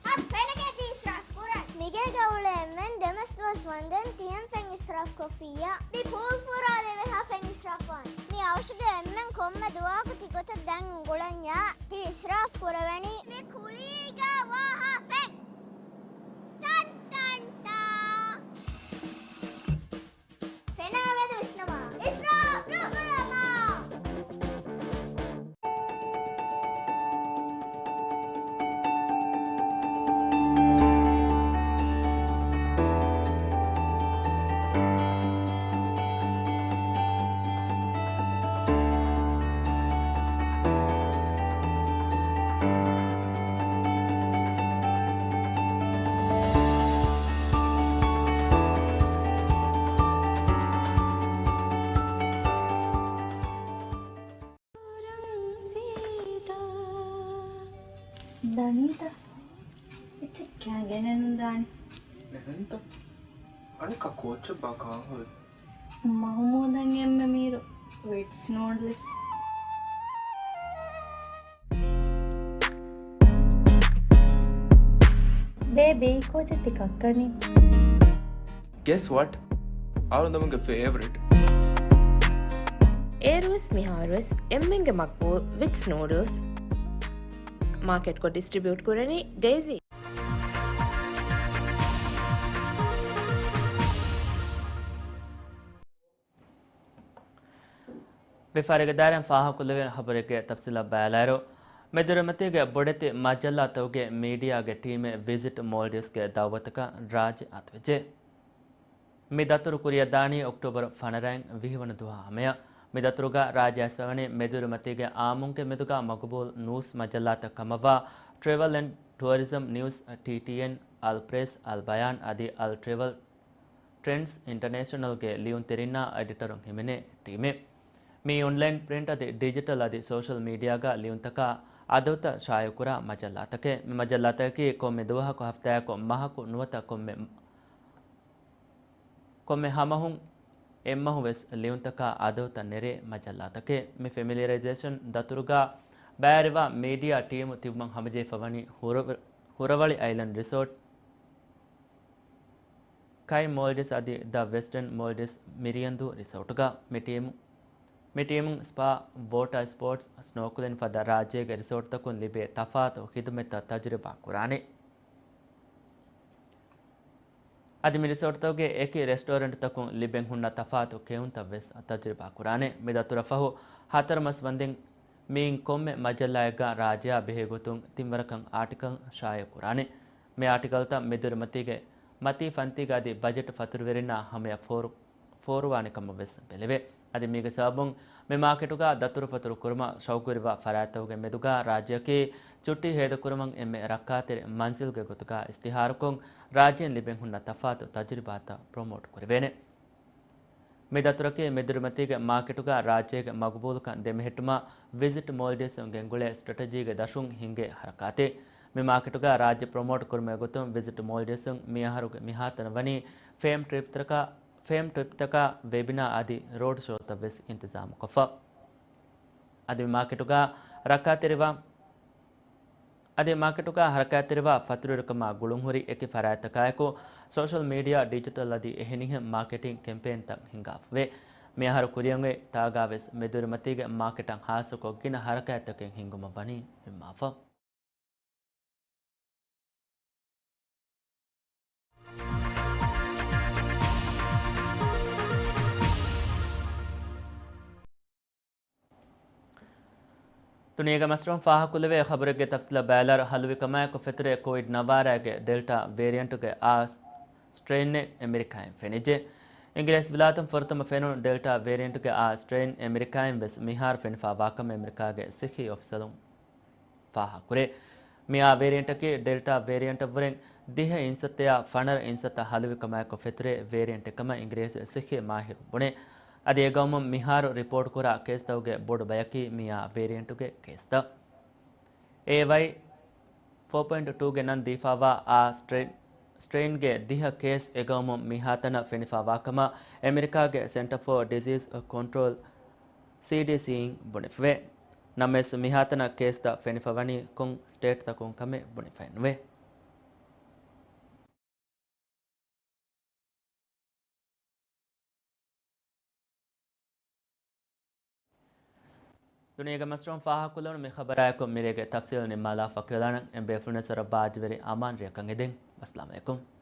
އަދި ފެނަކޭ ތި އިސްރާފް ކުރަން. މިގޭގަ އުޅޭ އެންމެން ދެމަސް ދުވަސް ވަންދެން ތިހެން ފެން އިސްރާފް ކޮށްފިއްޔާ. މި ޕޫލް ފުރާލެވޭހާ ފެން އިސްރާފް ވާނެ. މި އަވަށުގެ އެންމެން ކޮންމެ ދުވަހަކު ތި ގޮތަށް ދަން އުނގުޅަންޏާ ތި އިސްރާފް ކުރެވެނީ. މި ކުލީގަ ވާހާ ފެން. ޓަން ޓަން ޓާ. ފެނާ މެދު ވިސްނަމާ. އިސްރާފް ނުކުރަމާ. ދަނީތަ؟ އެއްޗެއް ކާ ގެނެއްނުދާނެ. އެހެންތަ؟ އަނެއްކާ ކޯއްޗެއްބާ ކާން ހުރީ؟ މަހުމޫދަށް އެންމެ މީރު ވިޓްސް ނޫޑްލްސް. ބޭބީ، ކޯޗެއް ތި ކައްކަނީ؟ Guess what? އަޅުގަނޑުގެ ފޭވަރިޓް. އޭރުވެސް މިހާރުވެސް އެންމެންގެ މަގްބޫލް ވިޓްސް ނޫޑްލްސް. މާކެޓްކޮށް ޑިސްޓްރިބިއުޓް ކުރަނީ ޑެއިސީ. ވިޔަފާރިގެ ދާއިރާއިން ފާހަގަކޮށްލެވޭ ޚަބަރެއްގެ ތަފްސީލަށް ބައިލާއިރު، މެދުއިރުމަތީގެ ބޮޑެތި މަޖައްލާތަކުގެ މީޑިއާގެ ޓީމެއް ވިޒިޓް މޯލްޑިވްސްގެ ދައުވަތަކަށް ރާއްޖެ އަތުވެއްޖެ. މި ދަތުރު ކުރިއަށް ދާނީ އޮކްޓޯބަރު ފަނަރައިން ވިހި ވަނަ ދުވަހާ ހަމަޔަށް. މި ދަތުރުގަ ރާއްޖެ އައިސްފަވަނީ މެދުއިރުމަތީގެ އާއްމުންގެ މެދުގަ މަގުބޫލް ނޫސް މަޖައްލާތައް ކަމަށްވާ ޓްރެވެލް އެންޑް ޓުއަރިޒަމް ނިއުސް، ޓީޓީއެން، އަލް ޕްރެސް، އަލް ބަޔާން އަދި އަލް ޓްރެވެލް ޓްރެންޑްސް އިންޓަރނޭޝަނަލްގެ ލިޔުންތެރިންނާ އެޑިޓަރުން ހިމެނޭ ޓީމެއް. މިއީ އޮންލައިން، ޕްރިންޓް އަދި ޑިޖިޓަލް އަދި ސޯޝަލް މީޑިއާގަ ލިޔުންތަކާ އަދަދުތައް ޝާއިޢުކުރާ މަޖައްލާތަކެއް. މި މަޖައްލާތަކަކީ ކޮންމެ ދުވަހަކު ހަފްތާއަކު މަހަކު ނުވަތަ ކޮންމެ، ކޮންމެ ހަމަހުން އެއްމަހު ވެސް ލިޔުންތަކާ އަދަދުތައް ނެރޭ މަޖައްލާތަކެއް. މި ފެމިލިއަރައިޒޭޝަން ދަތުރުގަ ބައިވެރިވާ މީޑިއާ ޓީމު ތިބުމަށް ހަމަޖެހިފަވަނީ ހުރަ، ހުރަވަޅި އައިލެންޑް ރިސޯޓް، ކައި މޯލްޑިވްސް އަދި ދަ ވެސްޓަން މޯލްޑިވްސް މިރިޔަނދޫ ރިސޯޓްގަ. މި ޓީމު، މި ޓީމުން ސްޕާ، ވޯޓާ ސްޕޯޓްސް، ސްނޯކުލިން ފަދަ ރާއްޖޭގެ ރިސޯޓްތަކުން ލިބޭ ތަފާތު ޚިދުމަތްތައް ތަޖުރިބާ ކުރާނެ. އަދި މި ރިސޯޓްތަކުގެ އެކި ރެސްޓޯރެންޓްތަކުން ލިބެން ހުންނަ ތަފާތު ކެއުންތައް ވެސް ތަޖުރިބާ ކުރާނެ. މި ދަތުރަށް ފަހު ހަތަރު މަސް ވަންދެން މިއިން ކޮންމެ މަޖައްލާއެއްގަ ރާއްޖެއާ ބެހޭ ގޮތުން ތިންވަރަކަށް އާޓިކަލް ޝާއިޢު ކުރާނެ. މި އާޓިކަލްތައް މެދުއިރުމަތީގެ މަތީ ފަންތީގަ އަދި ބަޖެޓް ފަތުރުވެރިންނާ ހަމަޔަށް ފޯރު، ފޯރުވާނެ ކަމަށް ވެސް ބެލެވޭ. އަދި މީގެ ސަބަބުން މި މާކެޓުގަ ދަތުރުފަތުރު ކުރުމަށް ޝައުގުވެރިވާ ފަރާތްތަކުގެ މެދުގަ ރާއްޖެއަކީ ޗުއްޓީ ހޭދަކުރުމަށް އެންމެ ރައްކާތެރި މަންޒިލްގެ ގޮތުގަ އިސްތިހާރުކޮށް، ރާއްޖޭން ލިބެން ހުންނަ ތަފާތު ތަޖުރިބާތައް ޕްރޮމޯޓް ކުރެވޭނެ. މި ދަތުރަކީ މެދުރިމަތީގެ މާކެޓުގަ ރާއްޖޭގެ މަގުބޫލުކަން ދެމިހެއްޓުމަށް ވިޒިޓް މޯލްޑިވްސް ގެންގުޅޭ ސްޓްރެޓެޖީގެ ދަށުން ހިންގޭ ހަރަކާތެއް. މި މާކެޓުގަ ރާއްޖެ ޕްރޮމޯޓް ކުރުމުގެ ގޮތުން ވިޒިޓް މޯލްޑިވްސް މިއަހަރުގެ މިހާތަނަށް ވަނީ ފޭމް ޓްރިޕްތަކާ، ފޭމް ޓްރިޕްތަކާ، ވެބިނާ އަދި ރޯޑް ޝޯތައް ވެސް އިންތިޒާމުކޮށްފަ. އަދި މި މާކެޓުގަ ރައްކާތެރިވާ، އަދި މާކެޓުގަ ހަރަކާތްތެރިވާ ފަތުރުވެރިކަމާ ގުޅުންހުރި އެކި ފަރާތްތަކާއެކު، ސޯޝަލް މީޑިއާ، ޑިޖިޓަލް އަދި އެހެނިހެން މާކެޓިން ކެމްޕޭންތައް ހިންގާފަވޭ. މިއަހަރު ކުރިއަށް އޮތް ތާގާވެސް މެދުރިމަތީގެ މާކެޓަށް ހާއްސަކޮށް ގިނަ ހަރަކާތްތަކެއް ހިންގުމަށް ވަނީ ނިންމާފަ. ދުނިޔޭގެ މަސްރުން ފާހަގަކުރެވޭ ޚަބަރެއްގެ ތަފްސީލަށް ބައިލާރަ ހަލުވިކަމާއެކު ފެތުރޭ ކޯވިޑް ނަވާރައިގެ ޑެލްޓާ ވޭރިއަންޓުގެ އާ ސްޓްރެއިނެއް އެމެރިކާއިން ފެނިއްޖެ. އިނގިރޭސި ވިލާތުން ފުރަތަމަ ފެނުނު ޑެލްޓާ ވޭރިއަންޓުގެ އާ ސްޓްރެއިން އެމެރިކާއިން ވެސް މިހާރު ފެނިފާވާކަމަށް އެމެރިކާގެ ސިއްހީ އޮފިސަރުން ފާހަގަކުރޭ. މިއާ ވޭރިއަންޓަކީ ޑެލްޓާ ވޭރިއަންޓަށްވުރެން ދިހަ އިންސައްތަޔާ ފަނަރަ އިންސައްތަ ހަލުވިކަމާއެކު ފެތުރޭ ވޭރިއަންޓެއް ކަމަށް އިނގިރޭސި ސިއްހީ މާހިރުން ބުނޭ. އަދި އެގައުމުން މިހާރު ރިޕޯޓްކުރާ ކޭސްތަކުގެ ބޮޑު ބަޔަކީ މިއާ ވޭރިއަންޓުގެ ކޭސްތައް. އޭވައި ފޯ ޕޮއިންޓް ޓޫގެ ނަން ދީފާވާ އާ ސްޓްރެއިން، ސްޓްރެއިންގެ ދިހަ ކޭސް އެގައުމުން މިހާތަނަށް ފެނިފާވާކަމަށް އެމެރިކާގެ ސެންޓަ ފޯ ޑިޒީސް ކޮންޓްރޯލް، ސީޑީސީއިން ބުނެފަވޭ. ނަމަވެސް މިހާތަނަށް ކޭސްތައް ފެނިފަވަނީ ކޮން ސްޓޭޓްތަކުން ކަމެއް ބުނެފައެއްނުވޭ. ދުނިޔޭގެ މަސްރުން ފާހަގަކުރެވުނު މި ޚަބަރާއެކު މިރޭގެ ތަފްސީލް ނިންމާލާފަ. ކިޔާލާނަން އެން ބޭފުޅުންނަށް ސަރަ ބާއްޖަވެރި އަމާން ރެއަކަށް އެދެން. އައްސަލާމު ޢަލައިކުމް.